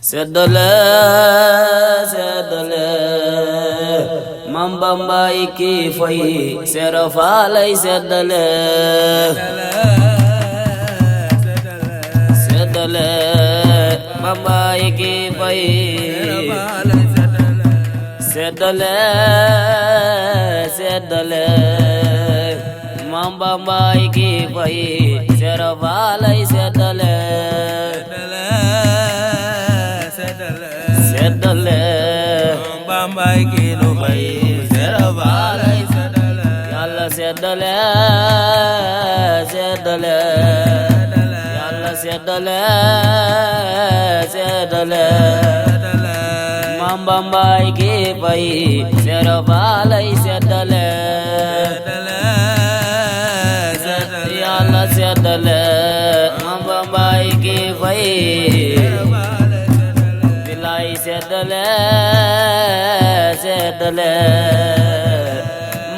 seddale seddale Mam Bamba ki fay Seera Faalay seddale seddale Bamba ki fay seddale seddale Mam Bamba ki fay Seera Faalay seddale seddale Bamba ki nu fay Seera Faalay seddale Yàlla seddale seddale Yàlla seddale seddale Mam Bamba ki fay Seera Faalay seddale Yàlla seddale Mam Bamba ki fay Bilay seddale seddale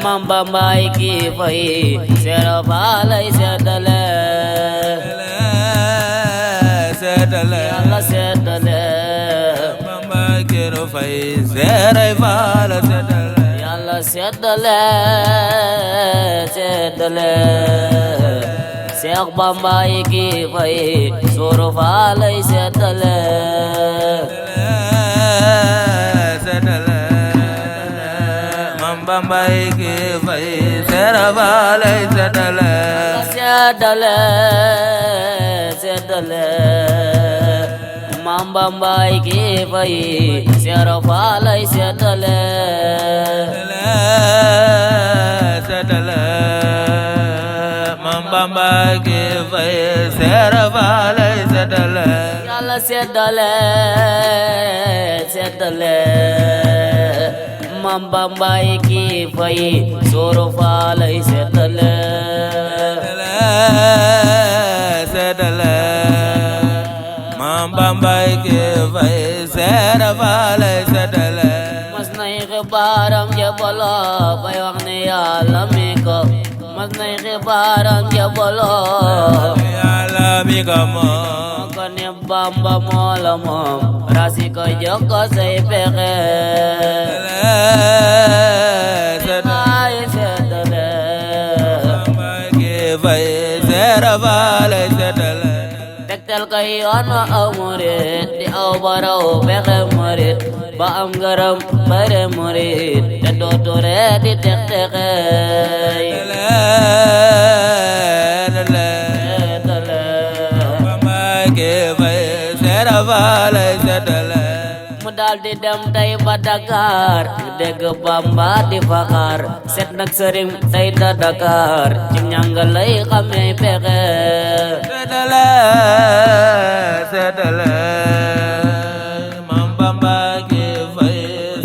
Mam Bamba ki fay Seera Faalay seddale Yàlla seddale Bamba ki nu fay Seera Faalay seddale Yàlla seddale seddale Seex Bamba ki fay Seera Faalay seddale Bamba ki fay Seera Faalay seddale seddale seddale Mam Bamba ki fay Seera Faalay seddale seddale Mam Bamba ki fay Seera Faalay seddale Yàlla seddale seddale Mam Bamba ki fay Seera Faalay seddale seddale Mam Bamba ki fay Seera Faalay seddale mas nay xibaaram jabalo bay wax ne Yàlla mi ko mas nay xibaaram jabalo Yàlla mi ko moom ko ne Bamba moo la moom rasi ko jox ko say pexe ay seddale Bamba ki fay Seera Faalay seddale tegtal ko yoonu aw murit di aw baraw pexe murit ba am ngërëm bare murit te dootu ree di tex texey seddale Bamba ki fay Seera Faalay seddale mu dal di dem tey ba Dakar mu dégg Bamba di faxaar set nag sëriñ tey da Dakar ci ñanga lay xamee pexe seddale seddale Mam Bamba ki fay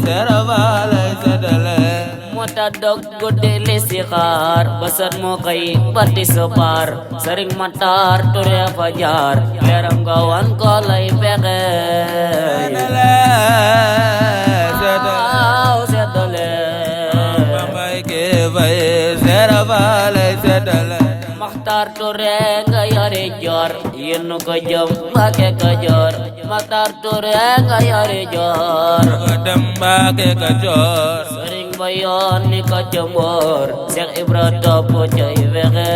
Seera Faalay seddale moo tax dog guddi li si xaar ba sat moo xëy ba di sopar sëriñ Matar Ture fa jaar leeram nga wan ko lay pexe waaw seddale Bamba ki fay Seera Faalay seddale Maxtar Ture nga yore joor yéen ko jëm Mbàkke Kajoor Maxtar Ture nga yore joor ko dem Mbàkke Kajoor sëriñ ba yoon ni ko jëmboor Seex Ibra topp cay fexe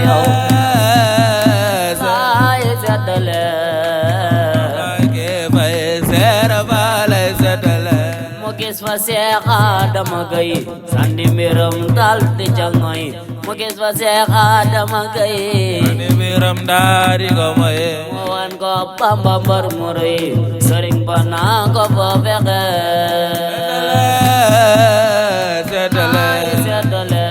yow ay seddale Bamba ki fay Seera Faalay seddale mu gis fa Seex Adama Gay sandi mbiram dal di jangoy mu gis fa Seex Adama Gay ni biram daari ko moye mu wan ko Bamba mbar mu rëy sëriñ ba naa ko fa fexe seddale ay seddale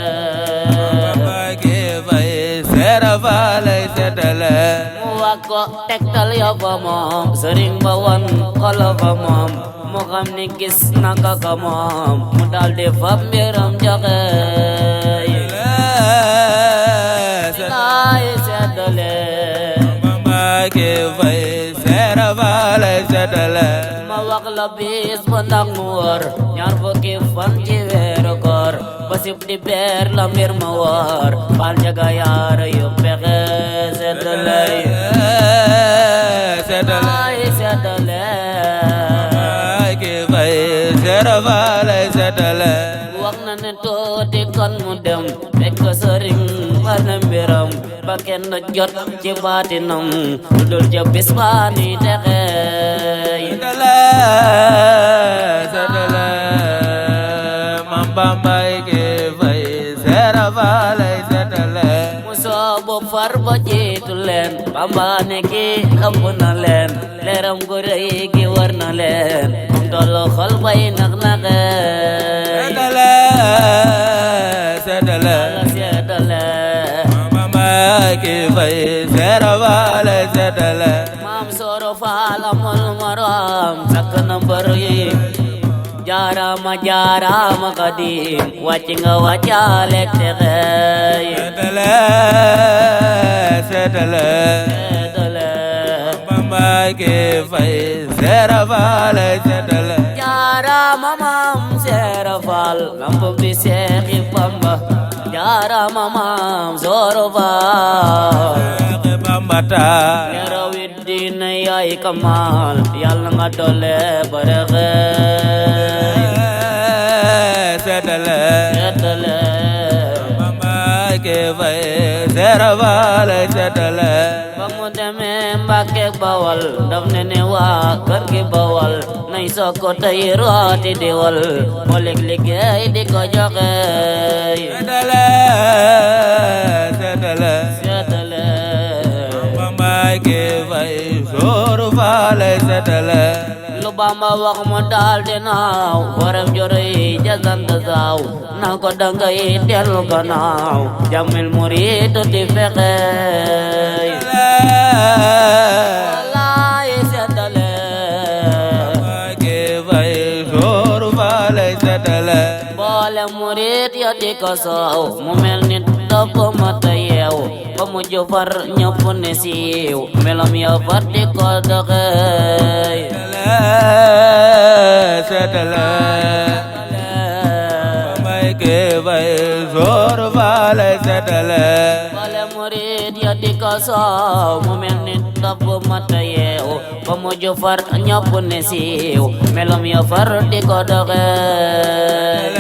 Bamba ki fay Seera Faalay seddale mu wax ko tegtal ya fa moom sëriñ ba wan ko la fa moom mu xam ni gis na ka ka moom mu dal di fab mbiram joxe ay seddale Bamba ki fay Seera Faalay seddale ma wax la bis ba ndax mu wër ñaar fukki fan ci weeru koor ba sib di beer la mbir ma wër bal jaga yaara yu pexe seddale seddale seddale ki fay Seera Faal lay seddale wax na ne tuuti kon mu dem fekk sëriñ war na mbiram ba kenn jot ci baatinam lu dul ca bis baa ni texe seddale seddale Mam Bamba ki fay Seera Faal lay seddale mu soobu far ba jiitu leen Bamba ne ki ëpp na leen leeram gu rëy gi war na leen mu tollu xol bay nax-naxe seddale seddale seddale Mam Bamba ki fay Seera Faal lay seddale Maam Sooro Faal amul morom sakk na mbër yi jaarama jaarama Xaadim wàcc nga wàccaaleeg texe seddale seddale seddale Bamba ki fay Seera Faal lay seddale jaarama Maam Seera Faal lamp bi Seexi Bamba jaarama Maam Sooro Faal Bamba taa leerawi diina yaay kamal yàlla nga doole baraxe seddale seddale Bamba ki fay Seera Faal lay seddale ba mu demee Mbàkke Bawal daf ne ne waa kër gi Bawal nay soko tey rooti diwal booleeg liggéey di ko joxe seddale seddale seddale Bamba ki fay Sooro Faal lay seddale lu Bamba wax mu daal di naaw borom joro yi jasant saaw na ko dangay dellu gannaaw jamil murid di fexe wallaay seddale Bamba ki fay Sooro Faal lay seddale boole murid ya di ko soow mu mel ni topp mata yeew ba mu jufar ñëpp ne siiw melam ya far di ko doxey seddale Bamba ki fay Sooro Faal lay seddale boole murid ya di ko soow mu mel ni topp mata yeew ba mu jufar ñëpp ne siiw melam ya far di ko doxey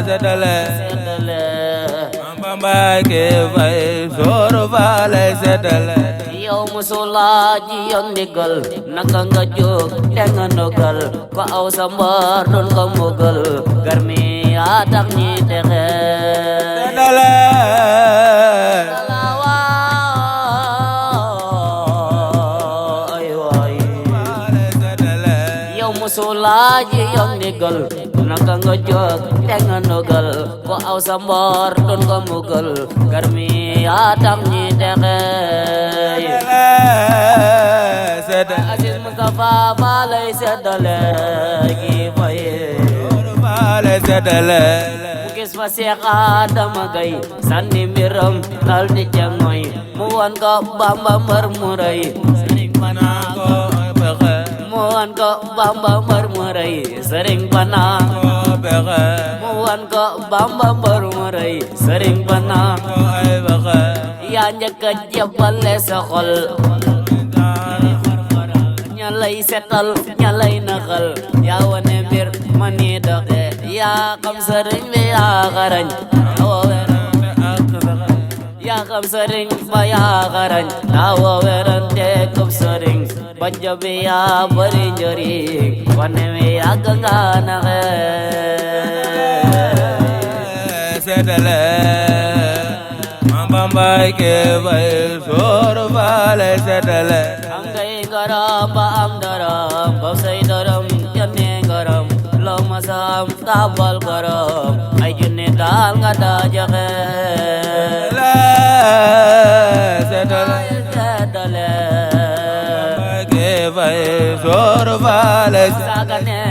seddale seddale Bamba ki fay Sooro Faal lay seddale yow musula ji yoon ndigal naka nga jóg te nga ndogal ko aw sa mbar doon ko mugal garmi yaa tax ñi texe seddale ay waay seddale yow musula ji yoon ndigal naka nga jóg te nga ndogal ko aw sa mbar doon ko mugal garmi yaa tax ñi texe seddale Aziz Mustafa Faal lay seddale ki fay Sooro Faal lay seddale mu gis fa Seex Adama Gay sànni mbiram dal di jangoy mu wan ko Bamba mbër mu rëy sëriñ Bana ko bexe mu wan ko Bamba mbër mu rëy sëriñ Bana bexe mu wan ko Bamba mbër mu rëy sëriñ Bana ay bexe yaa njëkk a jàppale sa xol ña lay setal ña lay naxal yaa wane mbir ma ni doxe yaa xam sëriñ bi yaa xarañ yaa xam sëriñ ba yaa xarañ daawa werante kub sëriñ banja bi yaa bari njëriñ wane mi yàgg nga naxe seddale Bamba ki fay Sooro Faal lay seddale am ngay ngaram ba am daram ba say daram janne ngaram loo masam tabal garam ay junne daal nga daa joxe seddale seddale Bamba ki fay Sooro Faal lay sagane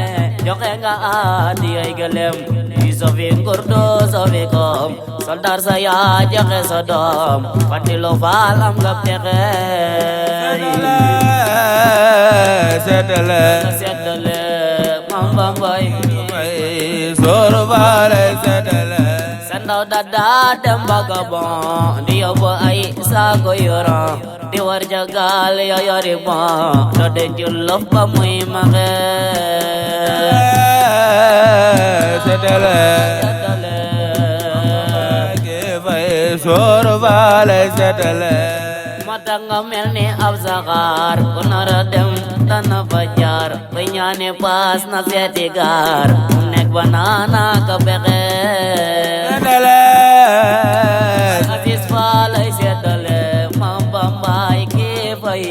joxe nga andi ay gelem di sofi ngurdo sofi kom soldar sa yaa joxe sa doom Fadilou Faal am nga pexe seddale seddale Mam Bambay Sooro Faal lay seddale sa ndaw da daa dem vagabond di yóbbu ay saako yoron di war jagal yo yori bon do dencu lof ba muy maxe setale ke fay soro vale setale mata nga mel ni ab saxaar ku nara dem dana fa jaar ba ñaane paas na seeti gaar mu nekk banana ka bexe setale Aziz Falay setale Mam Bambay ki fay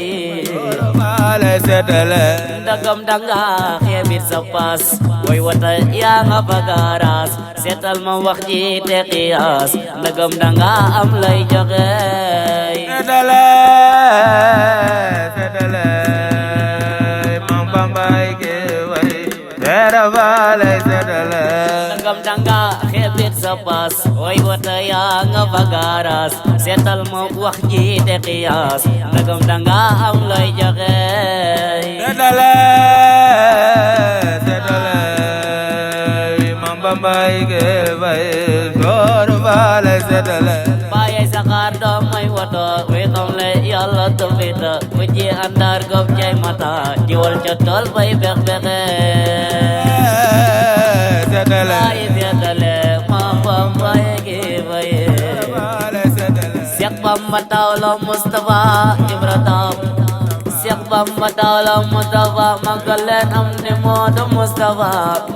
vale setale ndagam danga xeebit sa paas way wata yaa nga bagaras seetal ma wax ji te xiyaas ndagam danga am lay joxe setale setale Mam Bambay ke fay sera vale setale ndagam danga xeebit sa paas way wata yaa nga bagaras seetal ma wax ji te xiyaas ndagam danga am lay joxe setale setale Mam Bambay ke fay soro vale setale Baye sakar dom may wato we xam le yàlla tofita bu ji andar gob jay mata jiwal ca tol bay bex bexe setale baye setale Mam Bambay ki baye vale setale Seex Bamba tawla Mustafa Ibra Taw Seex Bamba tawla Mustafa magal leen am ni Moodu Mustafa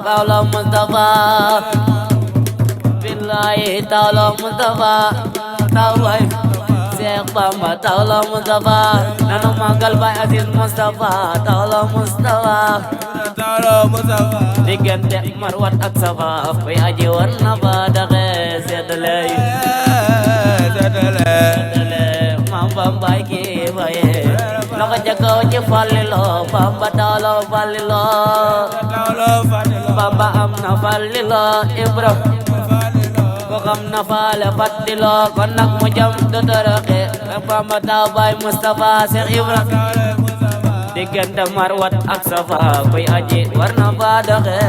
tawla Mustafa billahi tawla Mustafa taway Seex Bamba tawla Mustafa nanu magal Baay Aziz Mustafa tawla Mustafa tawlo musafa diggante Marwat ak Safa fay aji war na fa daxe seddale setale Mam Bambay ki baye loxo ca kaw ci Fallilo Bamba tawla Fallilo tawlo fadilo Bamba am na Fallilo Ibra ko xam na faale fattilo kon nag mu jam do toroxe Bamba taw Baay Mustafa Seex Ibra diggante Marwat ak Safa fay aji war na fa doxe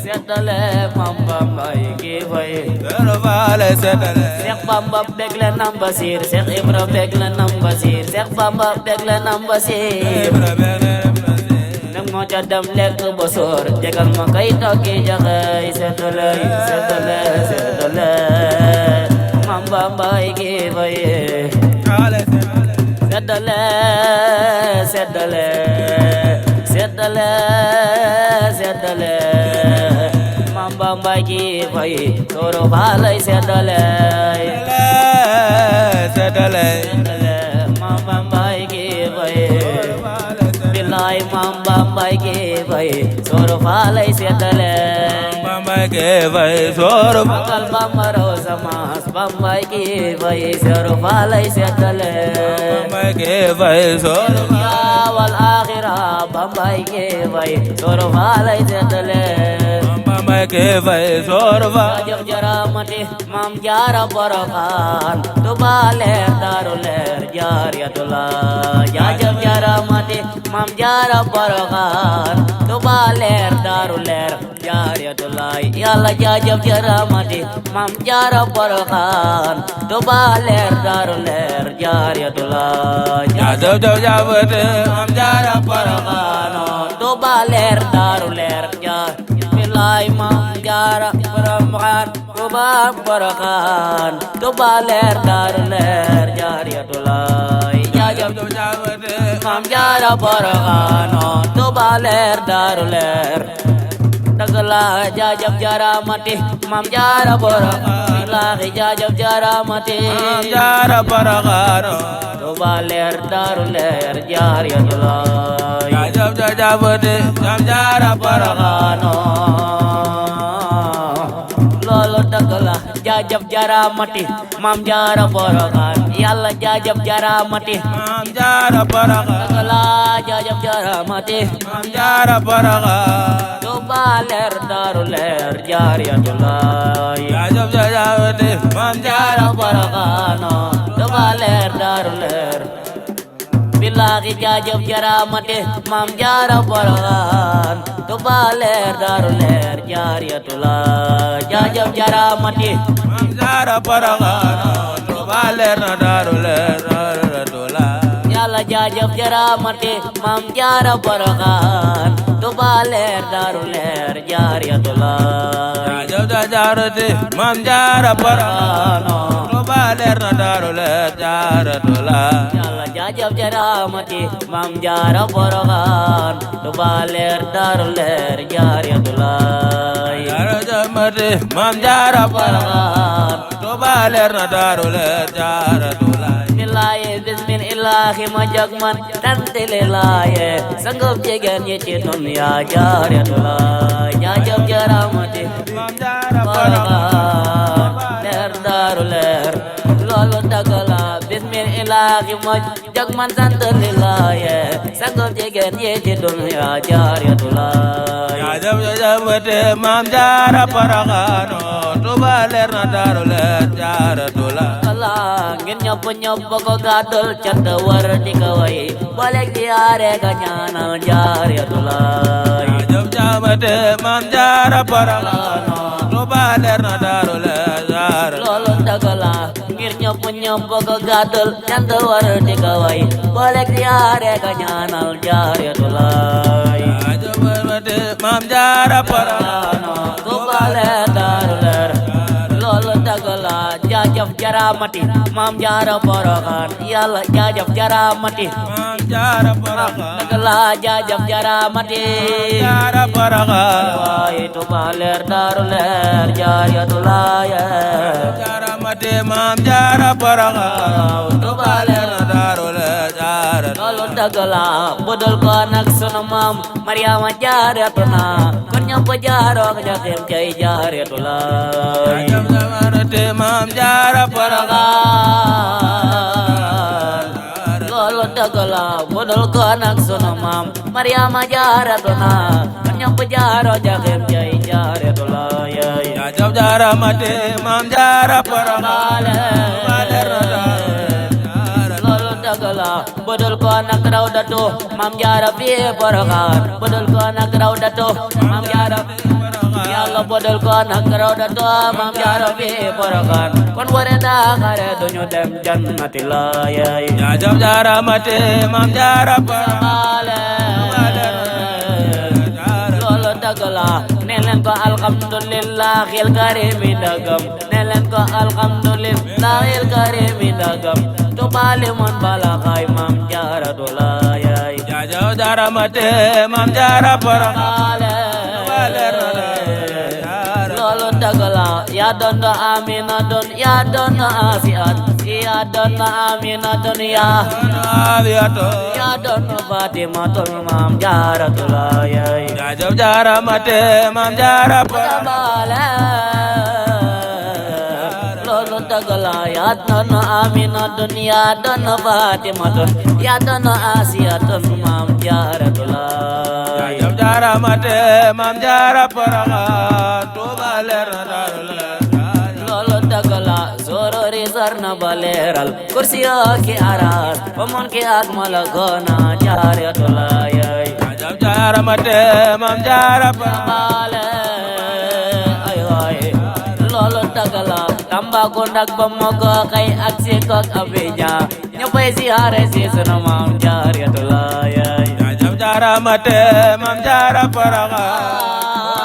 seddale Mam Bambay ki fay soro vale setale Seex Bamba begle nam Basir Seex Ibra begle nam Basir Seex Bamba begle nam Basir nag moo ca dem lekk ba soor jegal ma kay tokki jaxay seddale seddale seddale Mam Bambay ki fay seddale seddale seddale seddale Mam Bambay ki fay soro falay seddale setale seddale Mam Bambay ki fay billaay Mam Bambay ki fay soro falay seddale Bambay ke fay soro magal Bamba raw samas Bambay ki fay soro falay seddale Bambay ke fay soro wal akhira Bambay ki fay soro falay seddale Bambay ke fay soro Jaajëf jaramati Maam Jaara Porokhaan Tuuba leer Daaru leer Jaariyatullah jaajëf jaramati Maam Jaara Porokhaan Tuuba leer Daaru leer Jaariyatullah Yàlla jaajëf jaramati Maam Jaara Porokhaan Tuuba leer Daaru leer Jaariyatullah jaajëf jaajëfate Maam Jaara Porokhaan Tuuba leer Daaru leer billaay Maam Jaara Porokhaan Tuuba Porokhaan Tuuba leer Daaru leer Jaariyatullah jaajëf jaajëfate Maam Jaara Porokhaan Tuuba leer Daaru leer dëgg la jaajëf jaramati Maam Jaara Porokhaan billaay jaajëf jaramati Maam Jaara Porokhaan Tuuba leer Daaru leer Jaariyatullah jaajëf jaajëfate Maam Jaara Porokhaan loolu dëgg la jaajëf jaramati Maam Jaara Porokhaan Yàlla jaajëf jaramati Maam Jaara Porokhaan dëgg la jaajëf jaramati Maam Jaara Porokhaan Tuuba leer Daaru leer Jaariyatullah jaajëf jaajëfate Maam Jaara Porokhaan Tuuba leer Daaru leer billahi jaajëf jaramati Maam Jaara Porokhaan Touba leer Daaru leer Jaariyatullah jaajëf jaramati Maam Jaara Porokhane Touba leer na Daaru leer Jaariyatullah Yàlla jaajëf jaramati Maam Jaara Porokhane Touba leer Daaru leer Jaariyatullah jaajëf jaarate Maam Jaara Porokhane Touba leer na Daaru leer Jaariyatullah Yàlla jaajëf jaramati Maam Jaara Porokhane Touba leer Daaru leer Jaariyatullah jaajëf Maam Jaara Porokhane Touba leer na Daaru leer Jaariyatullah Billahi bismillahi ma jag man tante lillahi sangam jegen ye ci dunya Jaariyatullah jaajëf jaramati Maam Jaara Porokhane leer Daaru leer loolu dëgg la bismillahi ma jag man tante lillahi sangam jegen ye ci dunya Jaariyatullah jaajëf Maam Jaara Porokhane Touba leer na Daaru leer Jaariyatullah kala ngeen ñëpp ko gàddul cant war di ko way boole di yaare ga ñaanal Jaariyatullah jaajëf Maam Jaara Porokhane Touba leer na Daaru leer Jaariyatullah loolu dëgg la ngir ñëpp ko gàddul cant war di ko way boole di yaare ga ñaanal Jaariyatullah jaajëf Maam Jaara Porokhane Touba leer Daaru leer loolu dëgg la jaajëf jaramati Maam Jaara Porokhane Yàlla jaajëf jaramati Maam Jaara Porokhane dëgg la jaajëf jaramati Jaara Porokhane waaye Touba leer Daaru leer Jaariyatullah jaramate Maam Jaara Porokhane Touba leer na Daaru leer Jaariyatullah loolu dëgg la budul ko nag sunu maam Mariama Jaariyatullah kon ñëpp jaaroo ko jaxim kay Jaariyatullah jaajëf Maam Jaara Porokhane loolu dëgg la budul ko nag sunu maam Mariama Jaariyatullah kon ñëpp jaaroo jaxim kay Jaariyatullah jaajëf jaramate Maam Jaara Porokhane loolu dëgg la budul ko nag rawdatu Maam Jaara fi Porokhane budul ko nag rawdatu Maam Jaara Yàlla budul ko nag rawdatu Maam Jaara fi Porokhane kon wara daa xare duñu dem jannati la jaajëf jaramate Maam Jaara Porokhane loolu dëgg la ne leen ko alhamdulillahil karimi dagam ne leen ko alhamdulillahil karimi dagam Touba limon bala xay Maam Jaaratullah jaajëf jaramate Maam Jaara Porokhane loolu dëgg la yaa doon Amina doon yaa doon Asiat yaa doon Amina doon yaa doon Fatimatul Maam Jaaratullah jaajëf jaramate Maam Jaara Porokhane loolu dëgg la yaa doon Amina doon yaa doon Fatimatul yaa doon Asiatul Maam Jaaratullah jaajëf jaramate Maam Jaara Porokhane Touba leer na Daaru leer loolu dëgg la sorori sarna ba leeral kursi ki aras ba mon ki ak malakona Jaariyatullah jaajëf jaramate Maam Jaara Porokhane ay loolu dëgg la Tambacounda ak Bamako kay ak Sikok Abidjan ñëppay siyaare si sunu Maam Jaariyatullah jaajëf jaramate Maam Jaara Porokhane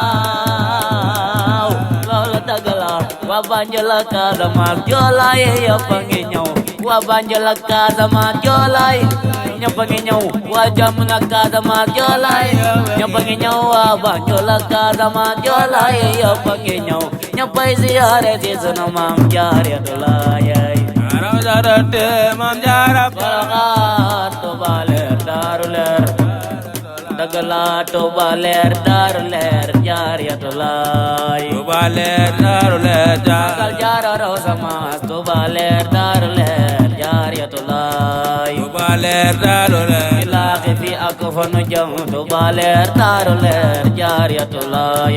loolu dëgg la waa Banjul ak Casamance joolaay yëpp a ngi ñëw waa Banjul ak Casamance joolaay ñëpp a ngi ñëw waa Jamm ak Casamance joolaay ñëpp a ngi ñëw waa Banjul ak Casamance joolaay yëpp a ngi ñëw ñëppay siyaare si sunu Maam Jaariyatullah jaramate Maam Jaara Porokhane Touba leer Daaru leer dëgg la Touba leer Daaru leer Jaariyatullah Touba leer Daaru leer kal jaara raw sama Touba leer Daaru leer Jaariyatullah Touba leer Daaru leer ilaahi fi ak fanu jëm Touba leer Daaru leer Jaariyatullah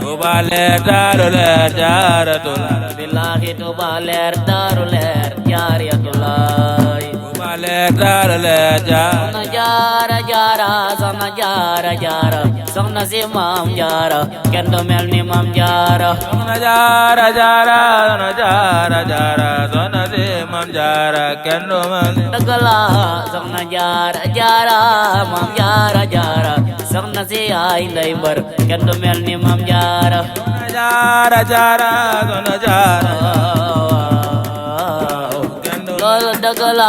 Touba leer Daaru leer Jaariyatullah billahi Touba leer Daaru leer Jaariyatullah Touba leer daaru leer jaar soxna jaara jaara soxna jaara jaara soxna si maam jaara kenn du mel ni maam jaara soxna jaara jaara soxna jaara jaara soxna si maam jaara kenn du mel ni dëgg la soxna jaara jaara maam jaara jaara soxna si yaay ndey mbar kenn du mel ni maam jaara soxna jaara jaara soxna jaara loolu dëgg la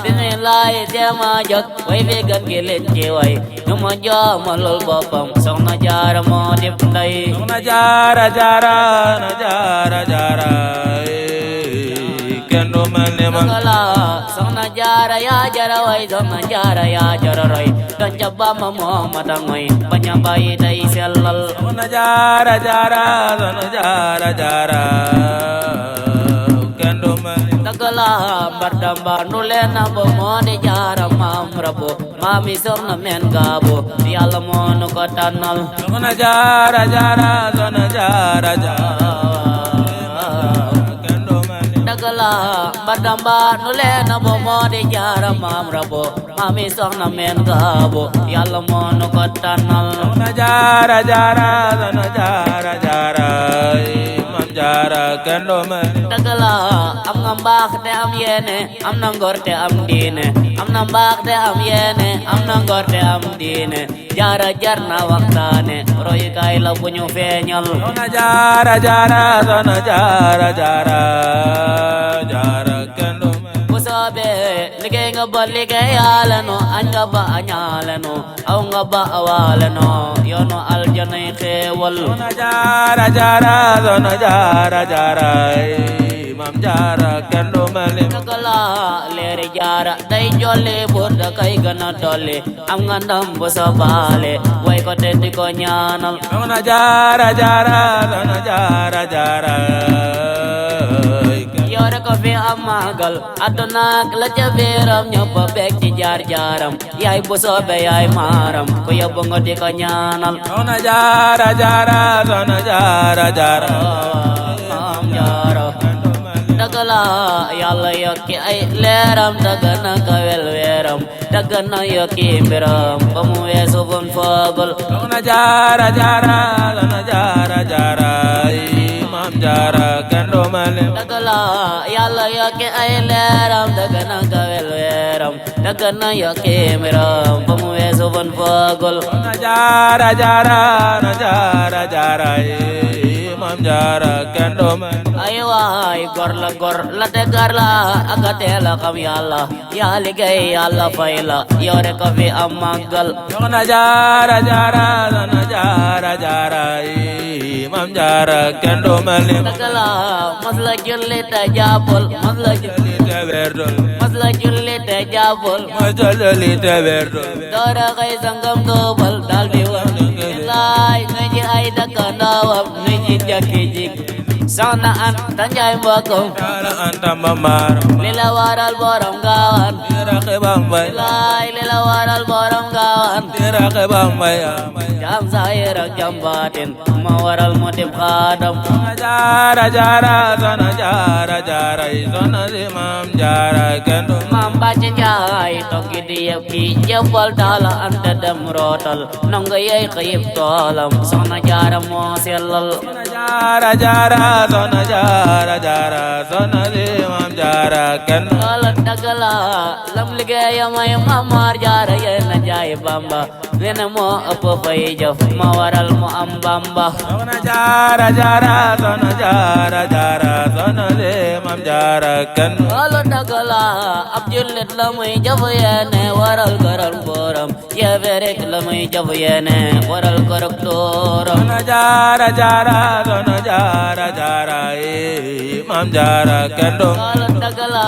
bismilaay teema jóg way fi gan gi leen ci way nu ma joomalul boppam soxna jaara moo dib ndey soxna jaara jaara soxna jaara jaara kenn du mel ni man dëgg la soxna jaara yaa jara way soxna jaara yaa jara roy don ca Bamba moo mata ngoy bañ a bàyyi day sellal soxna jaara jaara soxna jaara jaara kenn du mel ni dëgg la mbar damba nu leen na bo moo di jaara maam rabo maami soxna men gaabo yàlla moo nu ko tànnal soxna jaara jaara soxna jaara jaara kenn du mel ni dëgg la mbar damba nu leen na bo moo di jaara maam rabo maami soxna men gaabo yàlla moo nu ko tànnal soxna jaara jaara soxna jaara jaara maam jaara kenn du mel ni dëgg la am nga mbaax te am yéene am na ngor te am diine am na mbaax te am yéene am na ngor te am diine jaara jar na waxtaane royukaay la bu ñu feeñal soxna jaara jaara soxna jaara jaara jaara kenn du mel ni bu soobee liggéey nga ba liggéeyaale no añ nga ba añaale no aw nga ba awaale no yoonu aljanay xéewal soxna jaara jaara soxna jaara jaara maam jaara kenn du mel ni dëgg la leeri jaara day jolli buur da kay gën a dolli am nga ndam bu sobaale way ko te di ko ñaanal soxna jaara jaara soxna jaara jaara yore ko fi am magal àdduna ak la ca biiram ñëpp bég ci jaar jaaram yaay bu soobe yaay maaram ku yóbbu nga di ko ñaanal soxna jaara jaara soxna jaara jaara maam jaara dëgg la yàlla yokki ay leeram dëgg na kawel weeram dëgg na yokki mbiram ba mu weesu bun foogul soxna jaara jaara soxna jaara jaara maam jaara kenn du mel ni dëgg la yàlla yokki ay leeram dëgg na kawel weeram dëgg na yokki mbiram ba mu weesu bun foogul soxna jaara jaara soxna jaara jaara maam jaara kenn du mel ni ay waay gor la te gar la aka teel a xam yàlla yaa liggéey yàlla fay la yore ko fi am màggal soxna jaara jaara soxna jaara jaara maam jaara kenn du mel ni dëgg la mas la julli te jàppul mas la julli te werdol mas la julli te jàppul ma jolli te werdol doora xëy sangam doobal dal di war laay nu ji ay dëkkandoowam nu ji jakki jik soxna Anta Njaay mbokkam jaara anta mamara li la waral borom gaawaan diraxe bambay laay li la waral borom gaawaan diraxe bambay jam saayir ak jam baatin ma waral mu dib xaadam soxna jaara jaara soxna jaara jaara soxna si maam jaara kenn du maam bàcc njaay tokki di yëpp ki jëppal taala ante dem rootal nonga yey xëyib toolam soxna jaara moo sellal soxna jaara jaara soxna jaara jaara soxna si maam jaara kenn du loola dëgg la lam liggéeya may Mamar Jaara yéen a jaay Bamba nene moo ëpp fay jëf ma waral mu am Bamba soxna jaara jaara soxna jaara jaara soxna si maam jaara kenn du loolu dëgg la ab jullit la muy jëf yéene waral këral mbooram yéefe rek la muy jëf yéene waral kërëg tooram soxna jaara jaara soxna jaara jaara maam jaara kenn du loolu dëgg la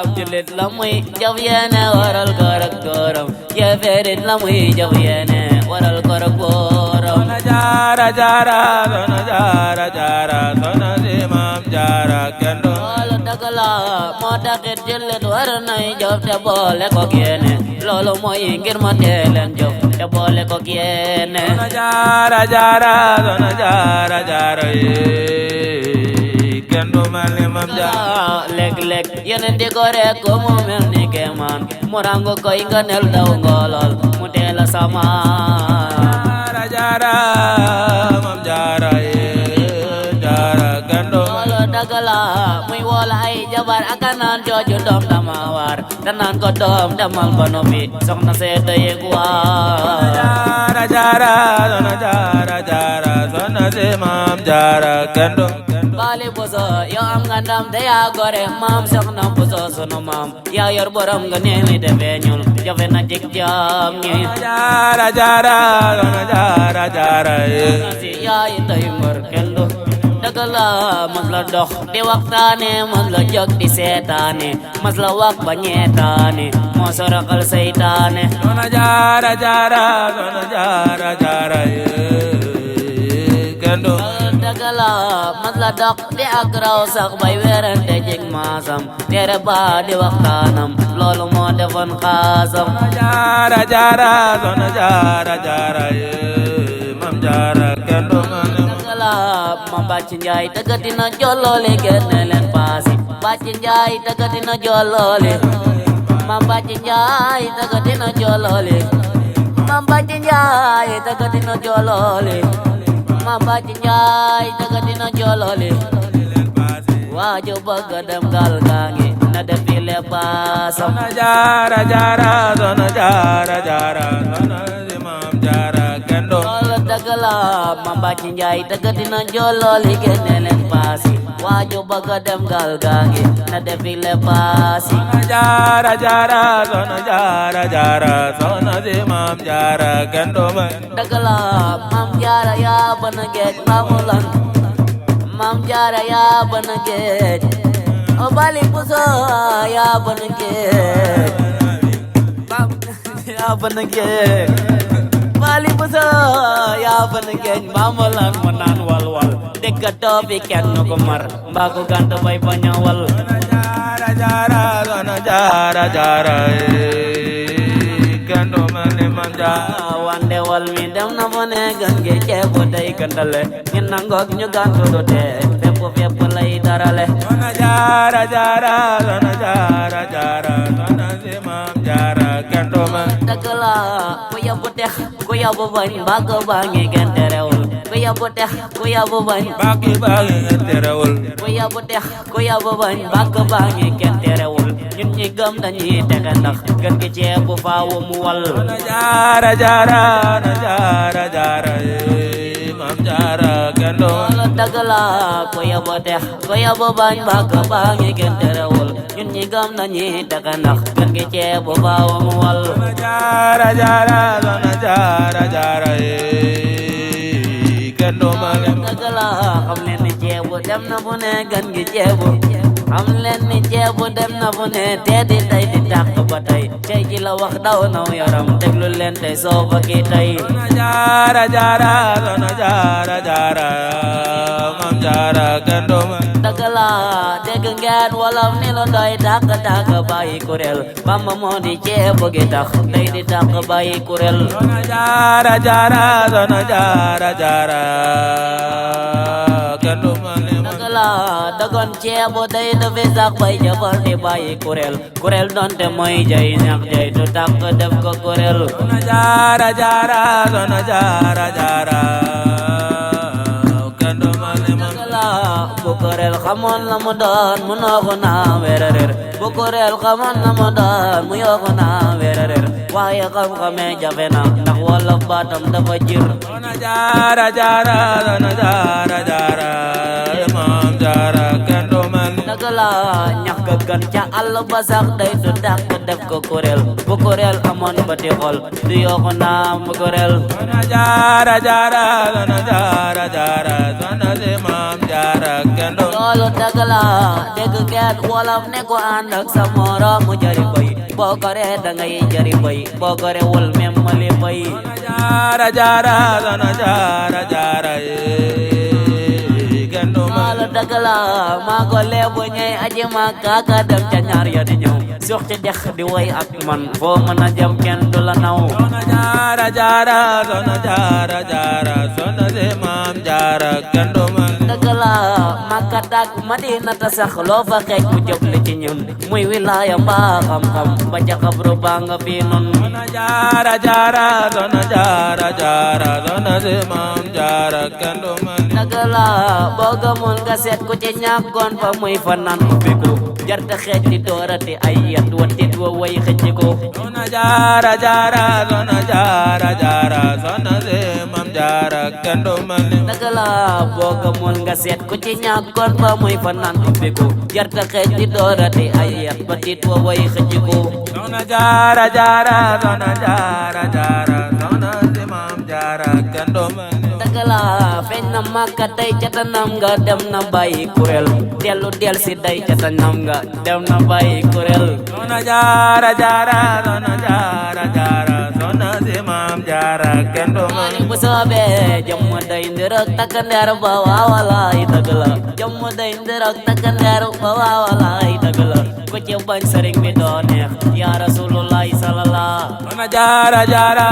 ab jullit la muy jëf yéene waral kërëg tooram yéefe rek la muy jëf yéene waral kërëg booram soxna jaara jaara soxna jaara jaara soxna si maam jaara kenn du loolu dëgg la moo taxit jullit war nay jëf te boole ko yéene loolu mooy ngir ma teeleen jëf te boole ko yéene soxna jaara jaara soxna jaara jaara kenn du mel ni Maam Jaara léeg-léeg yeneen di ko rek ko mu mel ni kemaan mu rango koy nga nel daw ngolol mu teel a sama Jaara Maam Jaara Jaara kenn du loolu dëgg la muy woola ay jabar ak naan jooju doom dama war danaan ko doom demal ba noppi soxna seeta yëg waar Jaara Jaara soxna Jaara Jaara soxna si Maam Jaara kenn du Bali Buso yow am nga ndam te yaa gore maam soxna Buso sunu maam yaa yor borom nga neemi te feeñul jafe na cig jaam ñi Jaara Jaara soxna Jaara Jaara si yaay tay mbër kenn du dëgg la mas la dox di waxtaane mas la jóg di seetaane mas la wax ba ñeetaane moo soraxal seytaane soxna Jaara Jaara soxna Jaara Jaara kenn du dëgg la mas la dox di ak raw sax bay werante jig maasam tere ba di waxtaanam loolu moo defoon xaasam Jaara Jaara soxna Jaara Jaara Maam Jaara kenn du dëgg la ma bàcc njaay tëggati na jolloole génne leen paasi bàcc njaay tëggati na jolloole ma bàcc njaay tëggati na jolloole ma bàcc njaay tëggati na jolloole ma bàcc njaay tëggati na jolloole waaju bëgg dem gal gaa ngi na defile paasam soxna Jaara Jaara soxna Jaara Jaara soxna si Maam Jaara kenn du loolu dëgg la ma bàcc njaay tëggati na jolloole génne leen paasi waaju bëgg dem gal gaa ngi na defile paasi soxna Jaara Jaara soxna Jaara Jaara soxna si Maam Jaara kenn du dëgg la Maam Jaara yaa bana géej maamu lan Maam Jaara yaa bana géej o Bali Buso yaa bana géej yaa bana géej Bali Buso yaa bana géej maamu lan ma naan wal wal dëkk toofi kenn ko mar mbaa ko gant bay baña wal Jaara Jaara soxna Jaara Jaara kenn du mel ni Maam Jaara wande wal mi dem na fu ne gan gi ceebu day gandale ñu nangook ñu gantu du tee fépp fépp lay darale soxna Jaara Jaara soxna Jaara Jaara soxna si Maam Jaara kenn du dëgg la ku yabu tex ku yabu bañ mbagg baa ngi gën terewul ku yabu tex ku yabu bañ baki baki terewul ku yabu tex ku yabu bañ mbagg baa ngi gën terewul ñun ñi gëm dañuy tege ndax gën gi ceebu faawu mu wal soxna Jaara Jaara soxna Jaara Jaara Maam Jaara kenn du loolu dëgg la ku yabu tex ku yabu bañ mbagg baa ngi gën terewul ñun ñi gëm dañuy tege ndax gën gi ceebu faawu mu wal soxna Jaara Jaara soxna Jaara Jaara kenn du dëgg la xam leen ni ceebu dem na fu ne gan gi ceebu xam leen ni ceebu dem na fu ne te di tey di tàq ba tey tey ji la wax daw naw yaram déglu leen tey soo fa kii tey soxna Jaara Jaara soxna Jaara Jaara Maam Jaara kenn du dëgg la dégg ngeen wolof ni lu doy tàq tàq bàyyi kuréel Bamba moo di ceebu gi tax tey di tàq bàyyi kuréel soxna Jaara Jaara soxna Jaara Jaara kenn du dëgg la dagon ceebu day dafi sax bay jafar di bàyyi kuréel kuréel donte mooy jay ñax jay du tàq def ko kuréel soxna Jaara Jaara soxna Jaara Jaara kenn du dëgg la bu kuréel xamoon la mu doon mu nooxu naa weerareer bu kuréel xamoon la mu doon mu yooxu naa weerareer waaye xam-xamee jafe na ndax wolof baatam dafa jir soxna Jaara Jaara soxna Jaara Jaara Maam Jaara kenn du dëgg la ñax ga gan ca àll ba sax day du dàq def ko kuréel bu kuréel amoon ba ti xol du yooxu naa mu kuréel soxna Jaara Jaara soxna Jaara Jaara soxna si Maam Jaara kenn du loolu dëgg la dégg ngeen wolof ne ko ànd ak sa moromu jari bay boo gore dangay jari bay boo gore wul mem mali bay soxna Jaara Jaara soxna Jaara Jaara kenn du loolu dëgg la maa ko leebu ñey aji ma kaaka dem ca ñaar ya di ñëw suux ci dex di woy ak man foo mën a jëm kenn du la naw soxna Jaara Jaara soxna Jaara Jaara soxna si Maam Jaara kenn du dëgg la Makka ak Madina ta sax loo fa xeej mu jëf li ci ñun muy wilaya mbaa xam-xam ba ca xabru baa nga fi nun Soxna Jaara Jaara Soxna Jaara Jaara Soxna si Maam Jaara kenn du mel ni dëgg la boo gëmul nga seet ku ci ñàkkoon fa muy fanaan ubbiku jarta xeej di doorati ay yat wattit wa way xëcciku Soxna Jaara Jaara Soxna Jaara Jaara Soxna si Maam Jaara kenn du mel ni dëgg la boo gëmul nga seet ku ci ñàkkoon fa muy fanaan ubbiku jarta xeej di doorati ay yat wattit wa way xëcciku Soxna Jaara Jaara Soxna Jaara Jaara Soxna si Maam Jaara kenn du mel ni dëgg la feeñ na Makka tey catanam nga dem na bàyyi kuréel del si day catanam nga dem na bàyyi kuréel Soxna Jaara Jaara Soxna Jaara Jaara Soxna si Maam Jaara kenn du mel ni bu soobee jëmm day ndirok takkandeer ba waawalaay dëgg la jëmm day ndirok takkandeer ba waawalaay dëgg la ku ci bañ sëriñ bi doo neex yaa rasulullahi sallallahu Soxna Jaara Jaara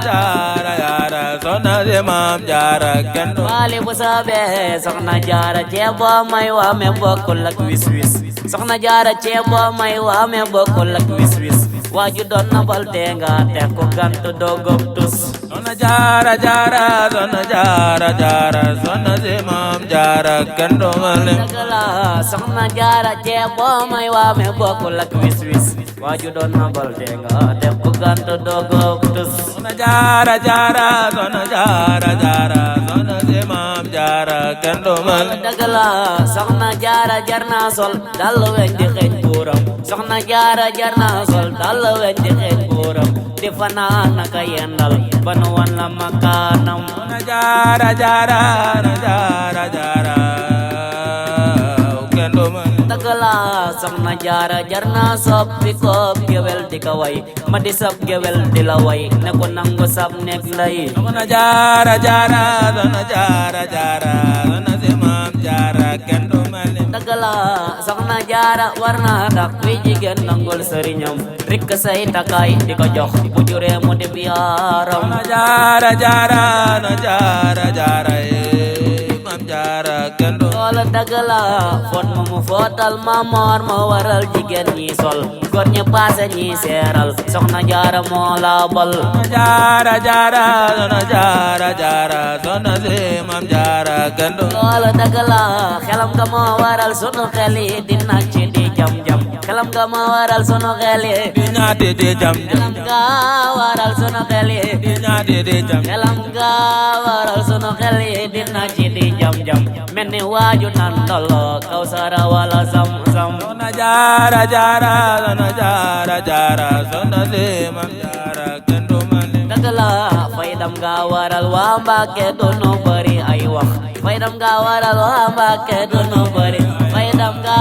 Jaara Jaara Soxna si Maam Jaara kenn du waali bu soobee soxna jaara ceebo may waame bokkul ak wis wis soxna jaara ceebo may waame bokkul ak wis wis waaju doon na bal tee nga teg ko gant dogom tus Soxna Jaara Jaara Soxna Jaara Jaara Soxna si Maam Jaara kenn du mel ni dëgg la soxna jaara ceebo may waame bokkul ak wis wis waaju doon na bal tee nga teg ko gant dogom tus Soxna Jaara Jaara Soxna Jaara Jaara Soxna si Maam Jaara kenn du mel ni dëgg la soxna jaara jar naa sol dal weñ di xeeñ buuram soxna jaara jar naa sol dal weñ di xeeñ buuram di fanaan naka yendal banu wan la makaanam Soxna Jaara Jaara Jaara Jaara kenn du mel ni dëgg la soxna jaara jar naa soppi ko gewel di ka way ma di sab gewel di la way ne ko nangu sab nekk lay Soxna Jaara Jaara Soxna Jaara Jaara Soxna si Maam Jaara kenn du mel ni dëgg la soxna jaara war naa tax kuy jigéen nangul sëriñam rikk say takaay di ko jox bu juree mu di biyaaram Soxna Jaara Jaara Soxna Jaara Jaara Maam Jaara kenn du loola dëgg la foot ma mu footal ma moor ma waral jigéen ñi sol góor ñi paase ñi seeral soxna jaara moo la bal Soxna Jaara Jaara Soxna Jaara Jaara Soxna si Maam Jaara kenn du loola dëgg la xelam nga moo waral sunu xel yi di nàcc di jam-jam xelam nga moo waral sunu xel yi di ñaati di jam xelam nga waral sunu xel yi di ñaati di jam xelam nga waral sunu xel yi di nàcc di jam-jam mel ni waaju nan ndolo kawsara wala zam-zam Soxna Jaara Jaara Soxna Jaara Jaara Soxna si Maam Jaara kenn du mel ni dëgg la faydam nga waral waa Mbàkke doonu bari ay wax faydam nga waral waa Mbàkke doonu bari faydam nga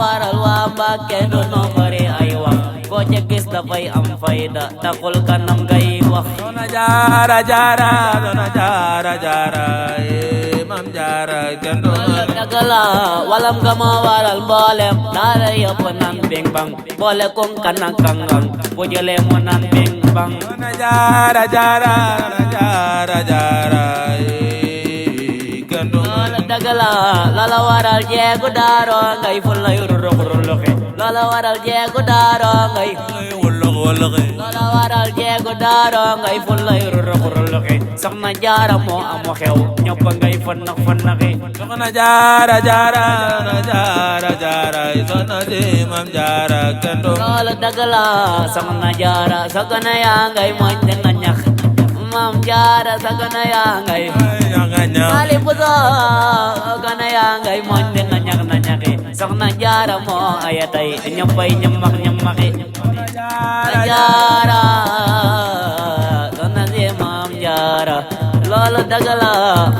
waral waa Mbàkke doonu bari ay wax koo ca gis dafay am fayda taxul kanam ngay wax Soxna Jaara Jaara Soxna Jaara Jaara Maam Jaara kenn du mel ni dëgg la walam nga ma waral mboolem daara yëpp nan bing bang boole kon kana kangang bu jëlee mu nan bing bang Soxna Jaara Jaara Soxna Jaara Jaara kenn du mel ni dëgg la loola waral jeegu daaro ngay fulla yuru ruxuruxi loola waral jeegu daaro ngay loola waral jeegu daaro ngay fulla yuru ruxuruxi soxna jaara moo amu xew ñëpp ngay fannax fannaxi Soxna Jaara Jaara Soxna Jaara Jaara Soxna si Maam Jaara kenn du loola dëgg la soxna jaara sa gone yaa ngay moñ te nga ñax maam jaara sa gone yaa ngay Ali Buso gone yaa ngay moñ te nga ñax na ñaxi soxna jaara moo aya tay ñëppay ñamax ñamaxi jaara soxna si maam jaara loolu dëgg la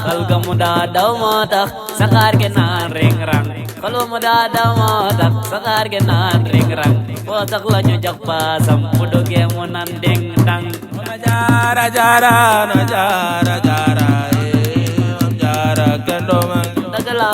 xal ga mu daa daw moo tax saxaar gi naan ring rang xalu mu daa daw moo tax saxaar gi naan ring rang boo sax la ñu jox paasam bu duggee mu nan ding dang Soxna Jaara Jaara Soxna Jaara Jaara Maam Jaara kenn du mel ni dëgg la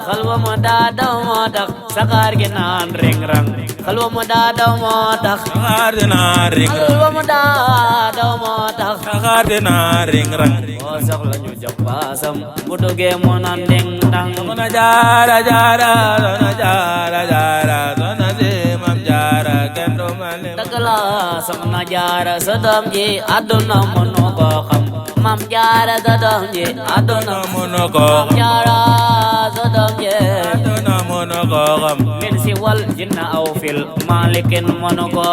xal ba mu daa daw moo tax saxaar gi naan ring rang xalwa mu daa daw moo tax saxaar gi naan ring rang xalwa mu daa daw moo tax saxaar gi naan ring rang boo soxla ñu jox paasam bu duggee mu naan ding dang Soxna Jaara Jaara Soxna Jaara Jaara Soxna si Maam Jaara kenn du mel ni dëgg la Soxna Jaara sa doom ji àdduna mënu ko xam Maam Jaara sa doom ji àdduna mënu ko Maam Jaara sa doom ji àdduna mënu ko xam min si wal jinna aw fil malikin mënu ko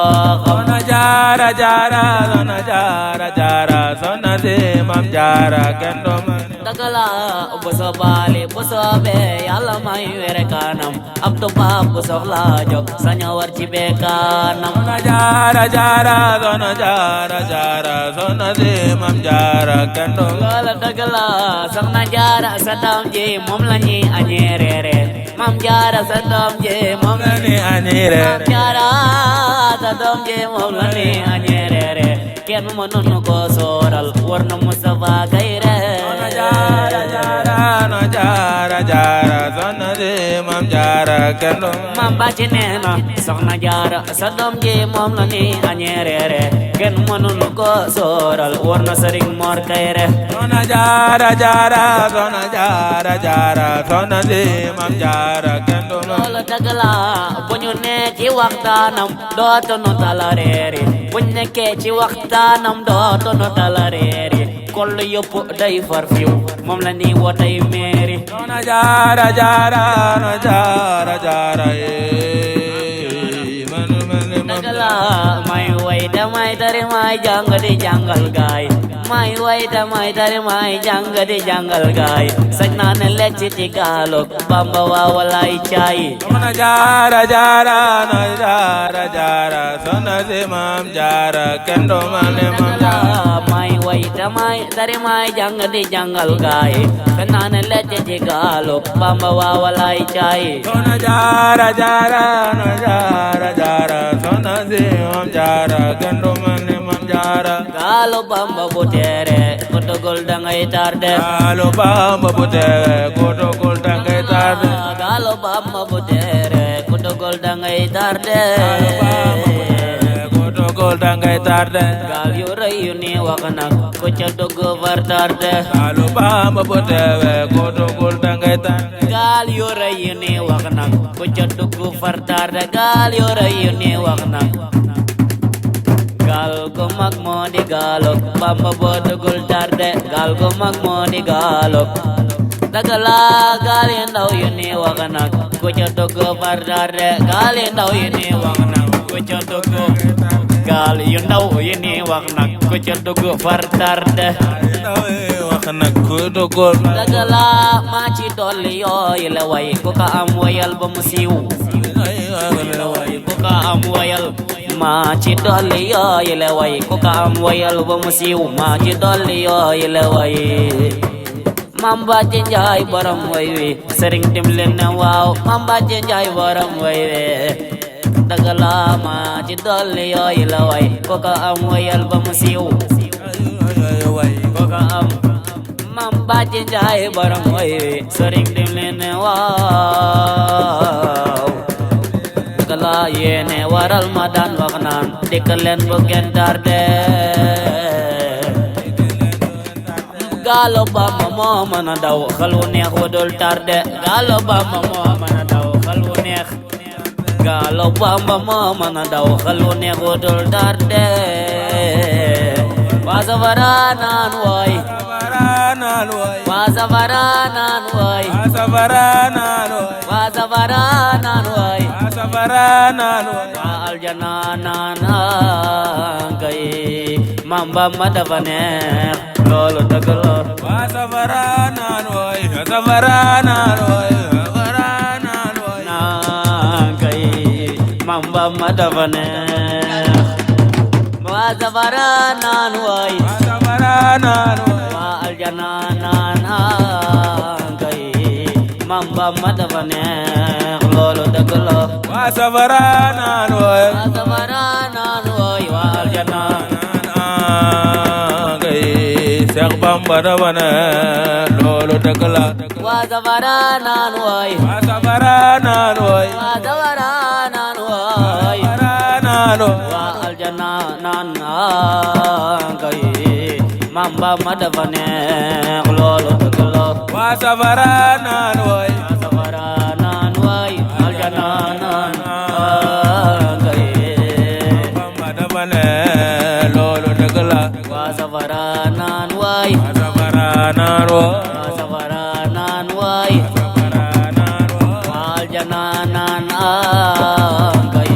xam Soxna Jaara Jaara Soxna Jaara Jaara Soxna si Maam Jaara kenn du mel ni dëgg la bu soobaale bu soobee Yàlla may wér kanam ab tubaab bu soxla jóg saña war ci bee kanam Soxna Jaara Jaara Soxna Jaara Jaara Soxna si Maam Jaara kenn du loola dëgg la Soxna Jaara sa doom ji moom la ñuy añee reere Maam Jaara sa doom ji moom la ni añire Maam Jaara sa doom ji moom la ñuy añee reere kenn mënuñu ko sooral war na Mustafa Kayre Soxna Jaara Jaara Soxna Jaara Jaara Soxna si Maam Jaara kenn du Maam Bàcci nee na Soxna Jaara sa doom ji moom la ñuy añee reere kenn mënuñu ko sooral war na Sëriñ Mor Kayre Soxna Jaara Jaara Soxna Jaara Jaara Soxna si Maam Jaara kenn du loolu dëgg la bu ñu nee ci waxtaanam dootuñu tala reeri bu ñu nekkee ci waxtaanam dootuñu tala reeri kollu yëpp day far fiw moom la ni wotay meeri Soxna Jaara Jaara Soxna Jaara Jaara dëgg la may way damay tari may jàng di jàngal gaay may way damay tari may jàng di jàngal gaay sañ naa ne lecc ci gaalog Bamba waa walaay caay Soxna Jaara Jaara Soxna Jaara Jaara Soxna si Maam Jaara kenn du mel ni Maam Jaara may way damay tari may jàng di jàngal gaay sañ naa ne lecc ci gaalog Bamba waa walaay caay Soxna Jaara Jaara Soxna Jaara Jaara Soxna si Maam Jaara kenn du mel ni Maam Jaara gaalo Bamba bu teere ko dogol dangay tarde Gaalo Bamba bu teere ko dogol dangay tarde gaalo Bamba bu teere ko dogol dangay tarde ko dogol dangay tarde gaal yu rëy yu ni wax nag ko ca dogg far tarde Gaalo Bamba bu teere ko dogol dangay tarde gaal yu rëy yu ni wax nag ko ca dogg far tarde gaal yu rëy yu ni wax nag gaal gu mag moo di gaalok Bamba boo dogul tarde gaal gu mag moo di gaalok dëgg la gaal yu ndaw yu ni wax nag ku ca dogg far tarde gaal yu ndaw yu ni wax nag ku ca dogg gaal yu ndaw yu ni wax nag ku ca dogg far tarde wax nag ku dogol dëgg la maa ci dolli yooyu la way ku ka am wayal ba mu siiw ku ka am wayal maa ci dolli yooyu la way ku ka am wayal ba mu siiw maa ci dolli yooyu la way Maam Bàcci Njaay borom way wi sëriñ dim leen ne waaw Maam Bàcci Njaay borom way wi dëgg la maa ci dolli yooyu la way ku ka am wayal ba mu siiw ku ka am Maam Bàcci Njaay borom way wi sëriñ dim leen ne waaw la yéene waral ma daan wax naan dikk leen bu ngeen tardé gaalo Bamba moo mën a daw xel wu neex wu dul tardé gaalo Bamba moo mën a daw xel wu neex gaalo Bamba moo mën a daw xel wu neex wu dul tardé waa safara naan wooy waa safara naan wooy waa safara naan wooy waa aljana naan kay Maam Bamba dafa neex loolu dëgg la waa safara naan wooy safara naan wooy safara naan wooy naan kay Maam Bamba dafa neex waa safara naan wooy safara naan wooy waa aljana naan kay Maam Bamba dafa neex loolu dëgg la waa safara naan wooy waa safara naan wooy waa aljana Seex Bamba dafa neex loolu dëgg la waa waa safara naan waay waa safara naan waay waa safara naan waay safara naan waa aljana naan kay Maam Bamba dafa neex loolu dëgg la waa safara naan waay waa safara naan waay aljana naan kay Bamba dafa neex loolu dëgg la waa safara naan waay waa safara naan waay waa safara naan waay safara naan waay waa aljana naan kay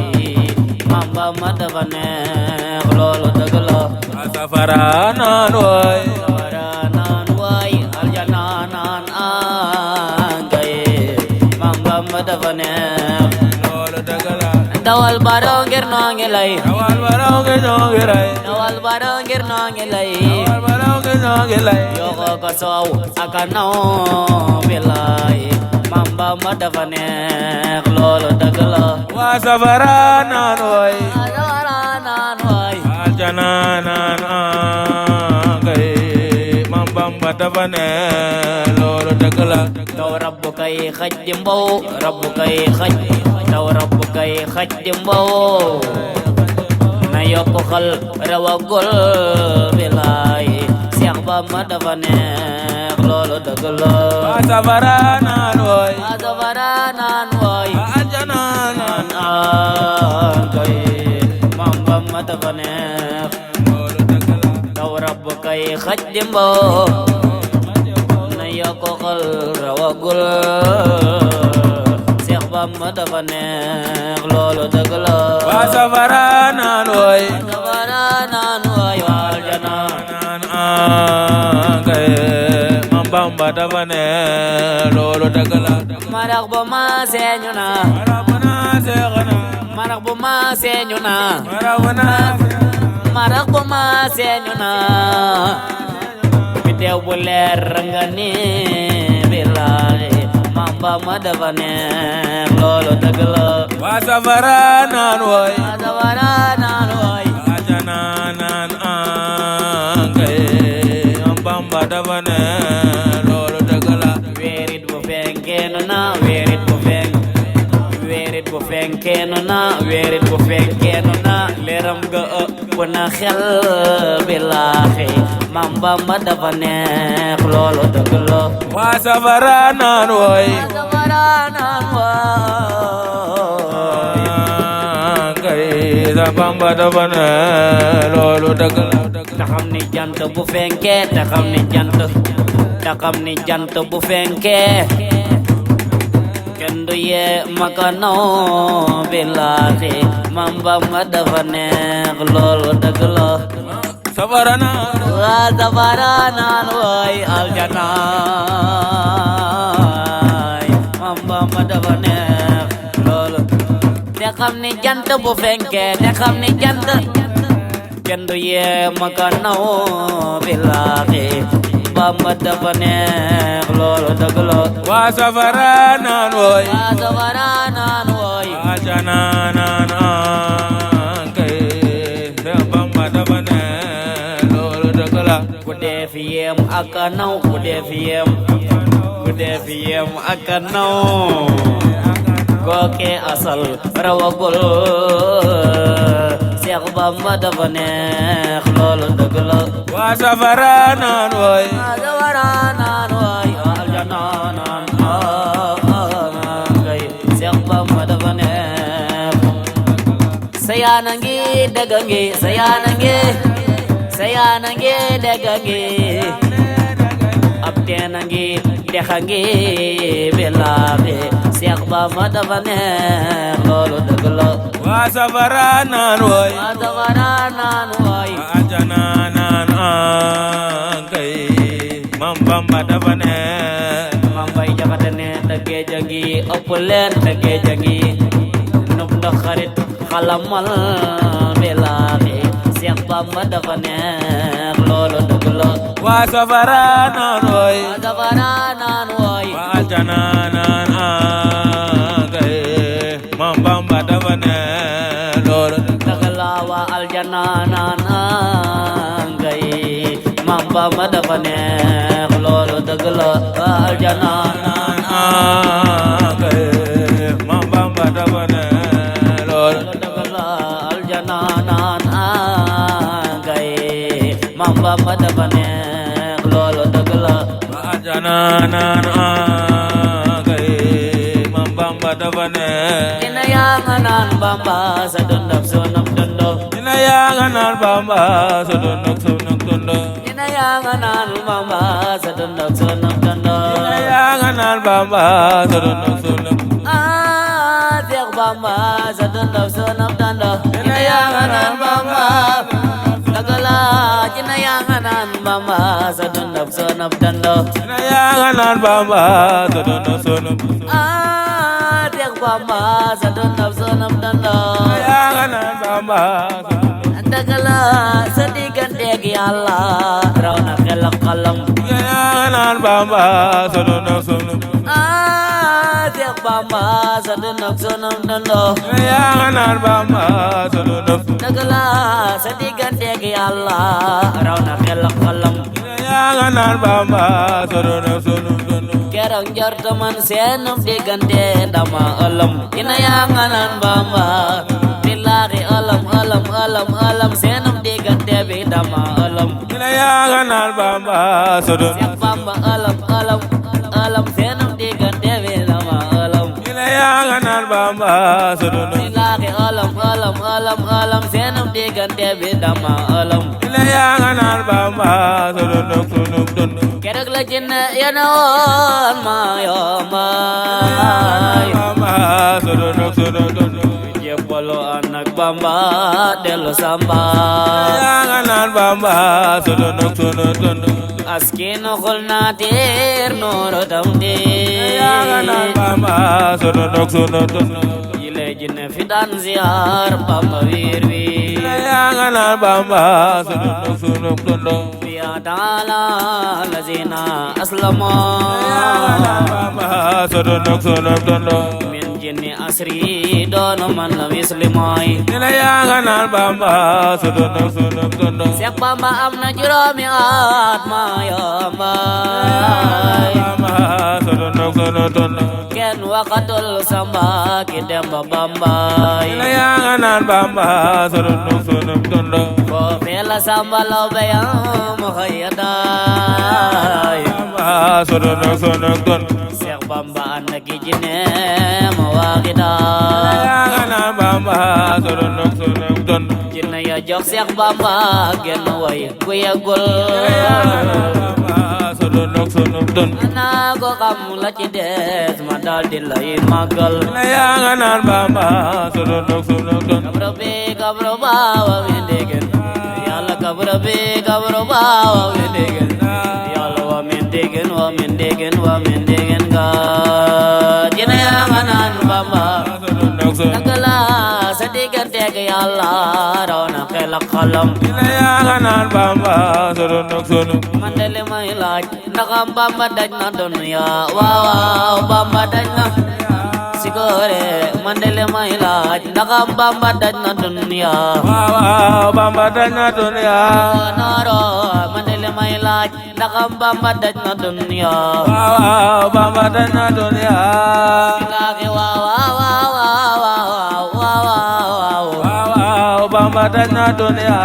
Maam Bamba dafa neex loolu dëgg la waa safara naan waay safara naan waay aljana naan kay Maam Bamba dafa neex loolu dëgg la dawal baro ngir noo ngi lay dawal baraw nga ñoo ngi rey dawal baro ngir noo ngi lay dawal baraw nga ñoo ngi lay yoko ko soow aka naw bilaay Maam Bamba dafa neex loolu dëgg la waa safara naan waay safara naan waay aljana naan kay Maam Bamba dafa neex loolu dëgg la taw rabbu kay xaj di mbow rabbu kay xaj taw rabbu kay xaj di mbow na yokku xal rawagul bilaay Seex Bamba dafa neex loolu dëgg la waa safara naan waay waa safara naan waay aljana naan kay Maam Bamba dafa neex loolu dëgg la taw rabbu kay xaj di mbow na yokku xal rawagul Seex Bamba dafa neex loolu dëgg la waa safara naan waay safara naan waay waa aljana naan kay Maam Bamba dafa neex loolu dëgg la marax ba ma seeñu na marabuna seexana marax bu ma seeñu na marabuna marax bu ma seeñu na biddew bu leer nga ni billaay Maam Bamba dafa neex loolu dëgg la waa safara naan waay waa safara naan waay aljana naan kay Maam Bamba dafa neex loolu dëgg la weerit bu fenkeenu na weerit bu fenk weerit bu fenkeenu na weerit bu fenkeenu na leeram ga ëpp na xel billaahi Maam Bamba dafa neex loolu dëgg la waa safara naan waay safara naan waay kay sa Bamba dafa neex loolu dëgg la te xam ni jant bu fenkee te xam ni jant bu fenkee kenn du yee makanaw billaahi Maam Bamba dafa neex loolu dëgg la safara naan waa safara naan waay aljana Maam Bamba dafa neex loolu te xam ni jant bu fenkee te xam ni jant kenn du yee makanaw billaahi Bamba dafa neex loolu dëgg la waa safara naan waay waa safara naan waay aljana naan kay sa Bamba dafa neex loolu dëgg la ku dee fi yem ak a naw ku dee fi yem ak a naw kooke asal rawagul Seex Bamba dafa neex loolu dëgg la waa safara naan waay waa safara naan waay aljana naan kay Seex Bamba dafa neex sayaana ngi dëgg ngi sayaana ngi dëgg ngi ab teena ngi dexa ngi billaahi Seex Bamba dafa neex loolu dëgg la waa safara naan waay waa safara naan waay aljana naan kay Maam Bamba dafa neex Maam Bay Jaxate ne te géej a ngi ëpp leen te géej a ngi nub ndox xarit xalamal billaahi Seex Bamba dafa neex loolu dëgg la waa safara naan waay waa safara naan waay waa aljana naan kay Maam Bamba dafa neex loolu dëgg la waa aljana naan ngay Maam Bamba dafa neex loolu dëgg la aljana kay Maam Bamba dafa ne loolu dëgg la aljana kay Maam Bamba dafa ne loolu dëgg la aljana kay Maam Bamba dafa ne dina yaa nga naan Bamba sa dundam sonam dundo dina yaa nga naan Bamba sa dundam sonam dundo dina yaa nga naan Bamba sa dundam sonam dundo dina yaa nga naan Bamba sa dundam sonam Seex Bamba sa dundam sonam dundo dina yaa nga naan Bamba dëgg la dina yaa nga naan Bamba sa dundam sonam dundo dina yaa nga naan Bamba sa dundam sonam Seex Bamba sa dundam sonam dundo yaa nga naan Bamba dëgg la sa digganteeg Yàlla raw na xel ak xalam yaa nga naan Bamba sa dundam sonam Seex Bamba sa dundam sonam dundo yaa nga naan Bamba sa dundam dëgg la sa digganteeg Yàlla raw na xel ak xalam yaa nga naan Bamba sa dundam sonam keroog njort man seenum diggante dama ëlëm dina yaa nga naan Bamba billaahi ëlëm seenum diggante bi dama ëlëm dina yaa nga naan Bamba sa dundam Seex Bamba ëlëm seenum diggante bi dama ëlëm dina yaa nga naan Bamba sa dundam billaahi ëlëm seenum diggante bi dama ëlëm dina yaa nga naan Bamba sa dundam sonam keroog la jinne yana woon ma yomay Bamba sa dundam sonam jébbalu ànd ak Bamba dellu Samba yaa nga naan Bamba sa dundam sonam askinu xul naatir nuuru tamdi yaa nga naan Bamba sa dundam sonam yile jinne fi daan ziyaar Bamba wiir wiir yaa nga naan Bamba sa dundam sonam biya taala lazina aslamo Bamba sa dundam sonam min jinni asri doono man la muslimooy dina yaa nga naan Bamba sa dundam sonam Seex Bamba am na juróomi at ma yombay Bamba sa dundam sonam kenn waxatul Samba ki Demba Bambay dina yaa nga naan Bamba sa dundam sonam foofee la Samba Lawbe yam xëyaday Bamba sa dundam sonam Seex Bamba ànd ak jinne ma waaxiday yaa nga naan Bamba sa dundam sonam jinne ya jox Seex Bamba genn way ku yeggul Bamba sa dundam sonam naa ko xam la ci des ma daldi lay màggal yaa nga naan Bamba sa dundam sonam kabro bi kabro baawa mi ndegen Yàlla kabro bi kabro baawa mi ndegen Yàlla wa mi ndegen wa mi ndegen ga jinne yaa nga naan Bamba dëgg la sa digganteeg Yàlla raw na xel ak xalam dina yaa nga naan Bamba sa dundam sonam man de li may laaj ndax Bamba daj na dunya waaw Bamba daj na sikore man de li may laaj ndax Bamba daj na dunya waaw Bamba daj na dunya noro man de li may laaj ndax Bamba daj na dunya waaw Bamba daj na dunya bilaaki waaw Bamba daj na dunya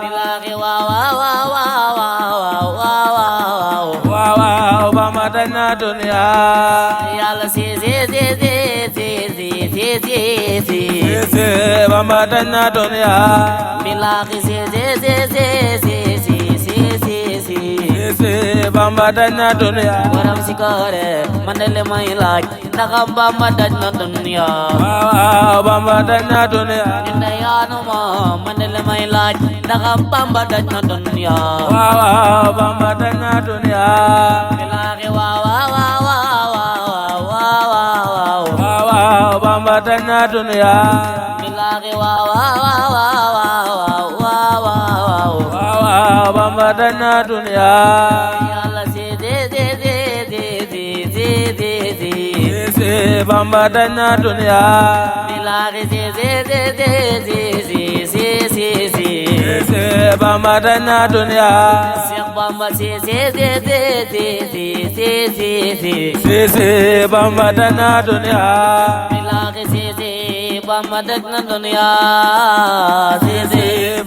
bilaaki waaw Bamba daj na dunya Yàlla si Bamba daj na dunya bilaaki si Bamba daj na dunya waram sikore man de li may laaj ndax Bamba daj na dunya waaw Bamba daj na dunya inda yaanu ma man de li may laaj ndax Bamba daj na dunya waaw Bamba daj na dunya bilaaki Bamba daj na dunya bilaaki Bamba daj na dunya Yàlla Bamba daj na dunya bilaaki Bamba dañ na dunya Seex Bamba Bamba dañ na dunya Bilahi Bamba dañ na dunya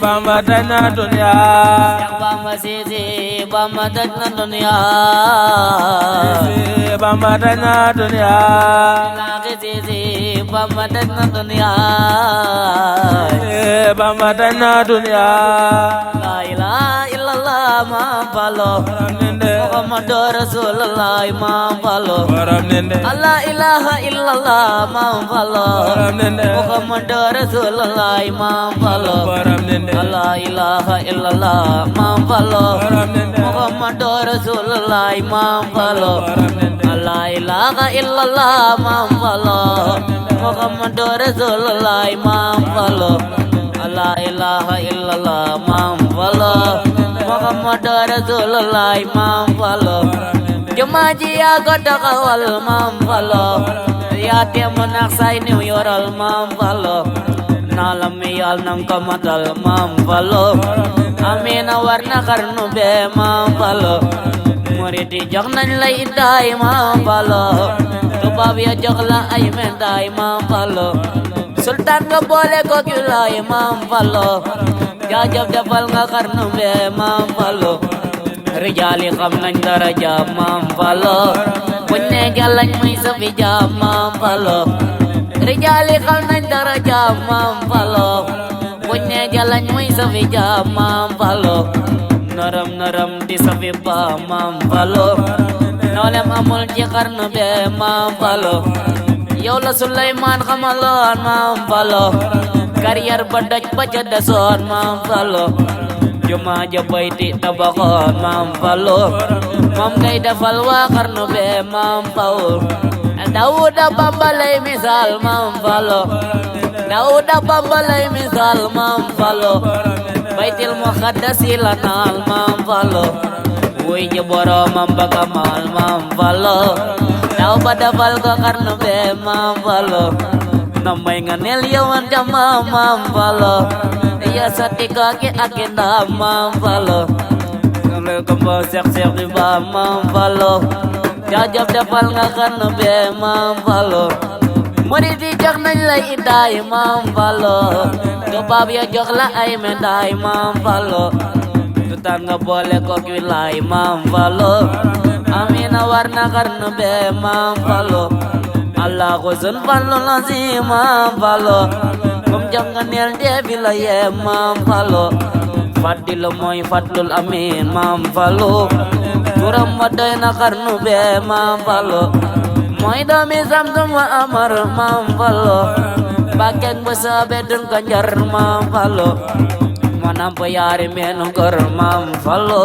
Bamba dañ na dunya Seex Bamba Bamba dañ na dunya Bamba dañ na dunya Bilahi Bamba dañ na dunya Bamba dañ na dunya La ilaha illallah Maam Fallu Muhammadur Rasulullah Maam Fallu La ilaha illallah Maam Fallu Muhammadur Rasulullah Maam Fallu La ilaha illallah Maam Fallu Muhammadur Rasulullah Maam Fallu La ilaha illallah Maam Fallu Muhammadur Rasulullah Maam Fallu La ilaha illallah Maam Fallu Muhammadur Rasulullah Maam Fallu Jumaa ji yaa ko taxawal Maam Fallu yaa te mu nax say niw yoral Maam Fallu naa la mi yal nang ko matal Maam Fallu amiina war na xarnu be Maam Fallu murid yi jox nañ la idaay Maam Fallu tubaab ya jox la ay mendaay Maam Fallu sultan nga boole ko kilaay Maam Fallu jaajëf defal nga xarnu be Maam Fallu rijaali xam nañ daraja Maam Fallu buñ ne galañ muy sa fi jaam Maam Fallu rijaali xam nañ daraja Maam Fallu buñ ne galañ muy sa fi jaam Maam Fallu naram naram di sa fi ba Maam Fallu noolem amul ci xarnu be Maam Fallu yow la Suleymaan xamaloon Maam Fallu carrière ba daj ba ca desoon Maam Fallu jumaa ja bayti tabaxoon Maam Fallu moom ngay defal waa xarnu be Maam Fallu Dawuda Bamba lay misaal Maam Fallu Dawuda Bamba lay misaal Maam Fallu baytil muqaddasi la naal Maam Fallu wuy ji boroomam ba kamal Maam Fallu daw ba defal ko xarnu be Maam Fallu na may nga nel yawan jama Maam Fallu ya sati kaki akinda Maam Fallu ngale ko ba seex di ba Maam Fallu jaajëf defal nga xarnu be Maam Fallu murid yi jox nañ la idaay Maam Fallu tubaab ya jox la ay mendaay Maam Fallu tutaan nga boole ko kilaay Maam Fallu amiina war na xarnu be Maam Fallu Allah ko sun Fallu lazim Maam Fallu kum jam nga neel jeebi la yee Maam Fallu faddilu mooy fadlul amin Maam Fallu turam wa doy na xarnu be Maam Fallu mooy doomi Samsum wa Amar Maam Fallu bakkeng bu soobe dun ko njar Maam Fallu manam po yaari meenu gor Maam Fallu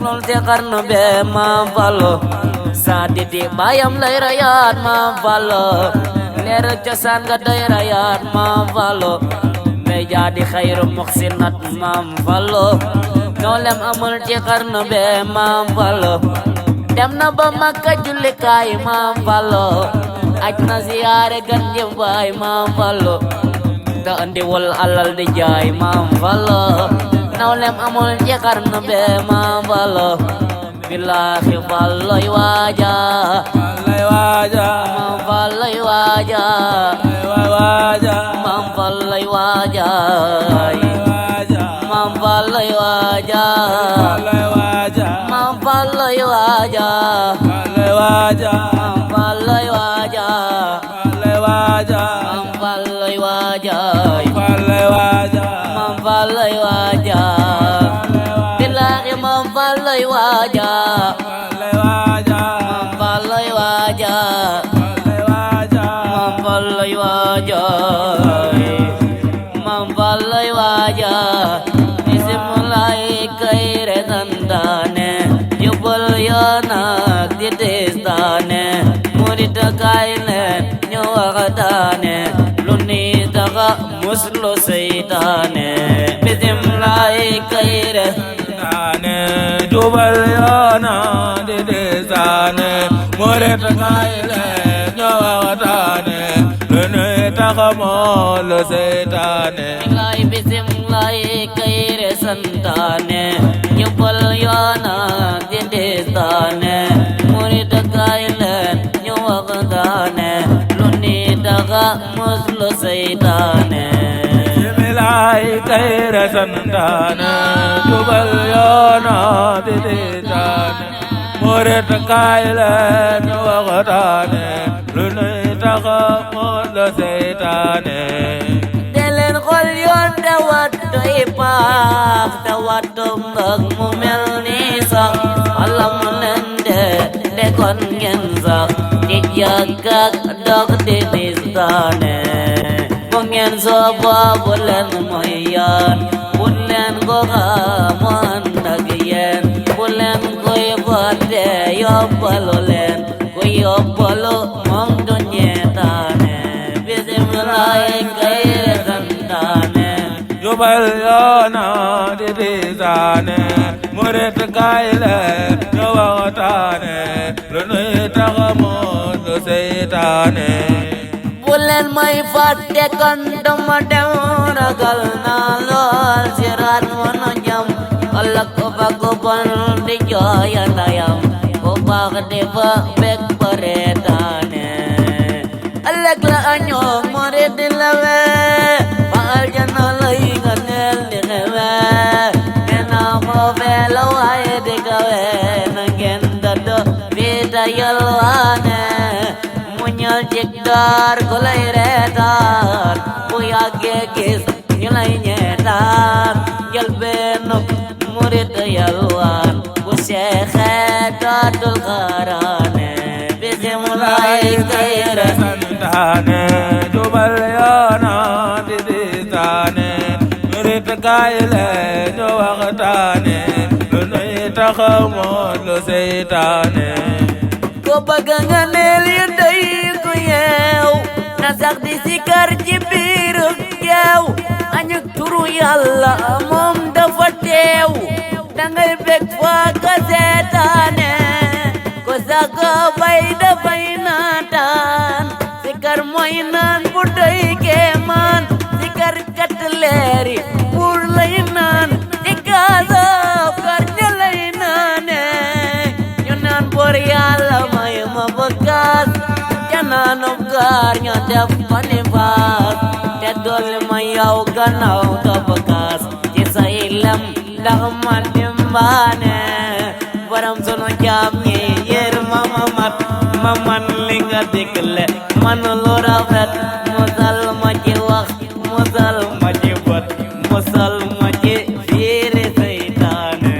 lol te xarnu be Maam Fallu sa didi bayam lay rayaat Maam Fallu leer cosaan nga doy rayaat Maam Fallu may jaadi xayru muxsinat Maam Fallu noolem amul ci xarnu be Maam Fallu dem na ba Makka jullikaay Maam Fallu aj na ziyaare gan jëmbaay Maam Fallu da andi wal alal di jaay Maam Fallu nawlem amul ci xarnu be Maam Fallu billahi Falluy waaja Maam Falluy waaja Maam Falluy waaja Maam Falluy waaja Maam Falluy waaja Maam Falluy waaja Maam Falluy waaja Maam Falluy waaja billahi Maam Falluy waaja Maam Falluy waaja Maam Falluy waaja Maam Falluy waaja isimulay kayre dandane yubal yanak di destane murid kayle ñu waxtaane lu ni daga muslu seytaane bismillah kayre Dane jubal yana di desane murid kayle ñu waxtaane lu ni daga muslu seytaane bismillah kayre santaane ñëppal yoona di distaane murid kaay leen ñu waxtaane lu ni daga muslu seytaane bismillahi kayre santaane jubal yoona di distaane murid kaay leen ñu waxtaane lu ni daga muslu seytaane deleen xol yoon te wattu i paax te wattu mbëg mu mel ni sax alam leen de kon ngeen sax ci jàkkak dog di distaane bu ngeen sooba bu leen mooy yaan bu leen ko xamoon ak yéen bu leen koy fàtte yóbbalu leen ku yóbbalu moom du ñeetaane bismillahi kayre santaane jubal yoona di distaane murid kaay leen ñu waxtaane lu nuy tax muslu seytaane bu leen may fàtte kon dama dem ragal naa lool siraat mën a jam ëllëg ko fa ko bon di jooya ndayam ko baax di fa bég ba reetaane ëllëg la añoo murid di lewe ba aljana lay nga neel di xewe nee naa foofee la waaye di gawe na ngeen dëddo fii ta yalwaane muñal jik daar ku lay reetaan bu yàggee gis ñu lay ñeetaan jël beenuk murid yalwaan bu seexee dootul xaaraane bismillahi kayre santaane jubal yoona di distaane murid kaay leen ñu waxtaane lu nuy tax muslu seytaane ko bëgg nga neel yu doy ku yeew na sax di sikar ci biiru yeew añu turu yàlla moom dafa teew dangay bég faa ka seetaane ko saka bay dafay naataan sikar mooy naan bu doy keemaan sikar kat leeri buur lay naan di kaasaf kar ña lay naane ñu naan boor yàlla may ma bakaas ca naanum gaar ña def fani faas te dolli ma yow gannaaw ka bakaas ci say lem ndax man dimbaane borom sunu jaam ñi yéer ma man li nga digle man lu rafet musal ma ci wax musal ma ci bët musal ma ci fiiri seytaane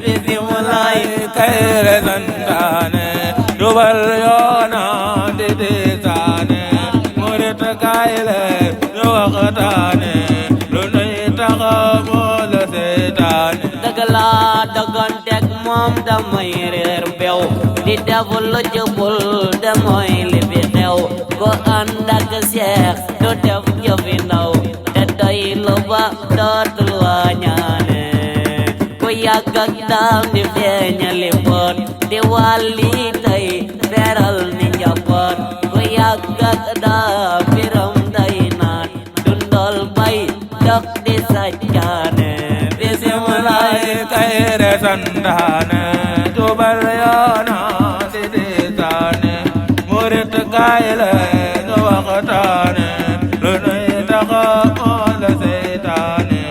bismillahi kayre santaane jubal yoona di distaane murid kaay leen ñu waxtaane lu nuy tax muslu seytaane dëgg laa doganteeg moom damay réer bew di def lu jubul damay li fi xew ko ànd ak seex du def jëfi ndaw te doy lu ba dootul waañaane ku yàgg ak daam di feeñali boot di wàlli tey feral ni njaboot ku yàgg ak daam biram day naan dundal bay dok di sajjaane bismillahi kayre santaane jubal yoona di distaane murid kaay leen ñu waxtaane lu nuy tax muslu seytaane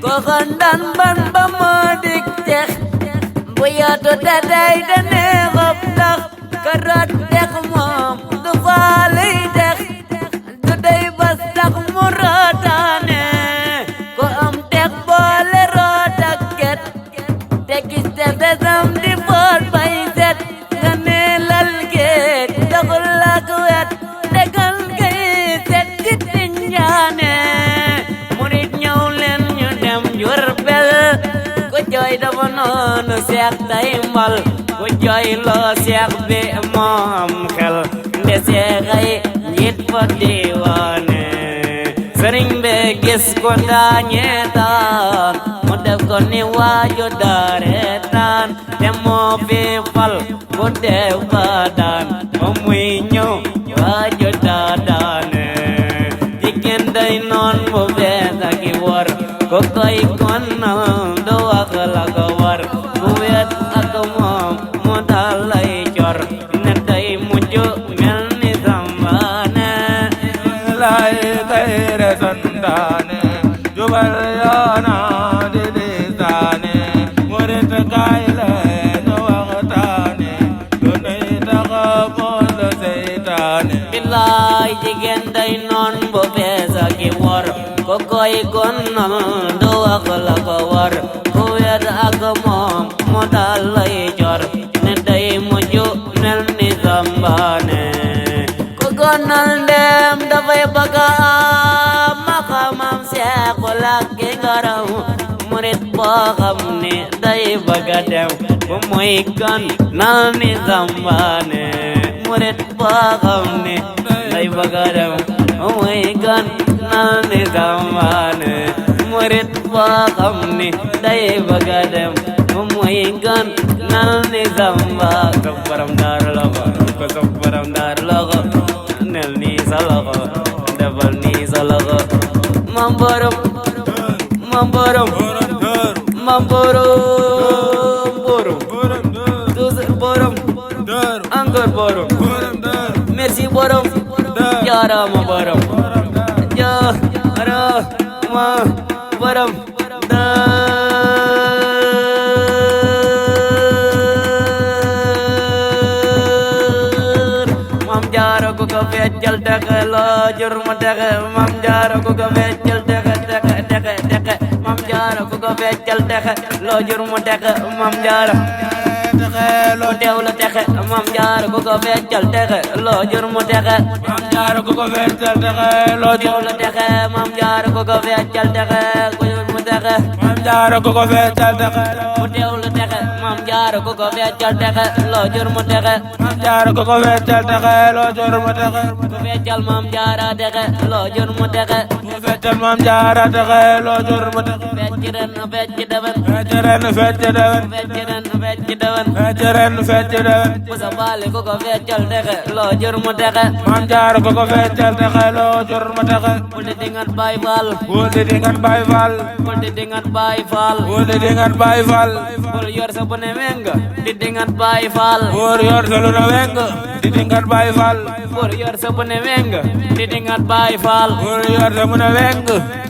ko xandan ban ba ma dik tex bu yaatu te day da neexob tax ka rat tex moom du faaley tex du day bas tax mu rootaane ko am tex boole root ak ket te gis te besam di boot bay set nga neelal géej taxul lak wet tegal ngay set di tinjaane murit ñëw leen ñu dem Jurbel ku jooy dafa noonu seex tay mbal ku jooy loo seex bi moo am xel nde seexay njiit fa diwaane sëriñ be gis ko daañeetaan mu def ko ni waaju daareetaan te moo fi fal ku def ba daan moom muy ñëw waaju daa daane jigéen day noon bu bees ak i wor ko koy gonal do wax la ko war ku wet ak moom mu dal lay cor ne day mujj mel ni zambaane lay kayre santaane jubal yoona di disaane murit kaay leen waxtaane du nuy taxa mool seytaane billaay jigéen day noon bu bees ak i wor ko koy gonal do wax la ko war ku wet ak moom mu dal lay cor ne day mujj mel ni zambaane ko gonal ndem dafay bëgga maqamam seexu lakki ngaraw murit boo xam ne day bëgga dem bu muy gonal ni zambaane murit boo xam ne day bëgga dem bu muy gonal ni zambaane murit boo xam ne day bëgga dem bu muy gonal ni zambaane ko borom daar loxo ko sopp borom daar loxo nel nii sa loxo defal nii sa loxo mam borom mam borom mam borom borom toujours borom encore borom merci borom jaarama borom jaarama borom mam jaara ku ko feccal texe loo jur mu texe mam jaara ku ko feccal texe texe mam jaara ku ko feccal texe loo jur mu texe mam jaara texe loo teew la texe mam jaara ku ko feccal texe loo jur mu texe mam jaara ku ko feccal texe loo teew la texe mam jaara ku ko feccal texe ku jur mu texe mam jaara ku ko feccal texe ku teew la texe mam jaara ku ko feccal texe loo jur mu texe mam jaara ku ko feccal texe loo jur mu texe ku feccal mam jaara texe loo jur mu texe ku feccal mam jaara texe loo jur mu texe fecc ren fecc dewen fecc ren fecc dewen fecc ren fecc dewen fecc ren fecc dewen ku sa baale ku ko feccal texe loo jur mu texe mam jaara ku ko feccal texe loo jur mu texe bul di dingat Baay Faal bul di dingat Baay Faal bul di dingat Baay Faal bul di dingat Baay Faal bul yor sa bu ne weng di dingat Baay Faal bul yor sa lu na weng di dingat Baay Faal bul yor sa bu ne weng di dingat Baay Faal bul yor sa mu na weng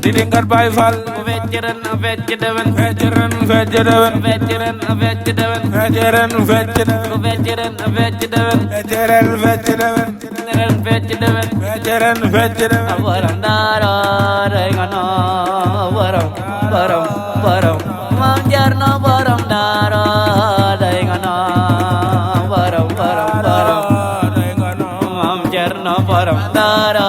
di dingat Baay Faal ku fecc ren fecc dewen fecc ren fecc dewen fecc ren fecc dewen fecc ren fecc dewen ku fecc ren fecc dewen fecc ren fecc dewen ren fecc dewen fecc ren fecc dewen borom daara day nga noo borom borom borom mam jarno borom daara day nga noo borom borom borom mam jarno borom daara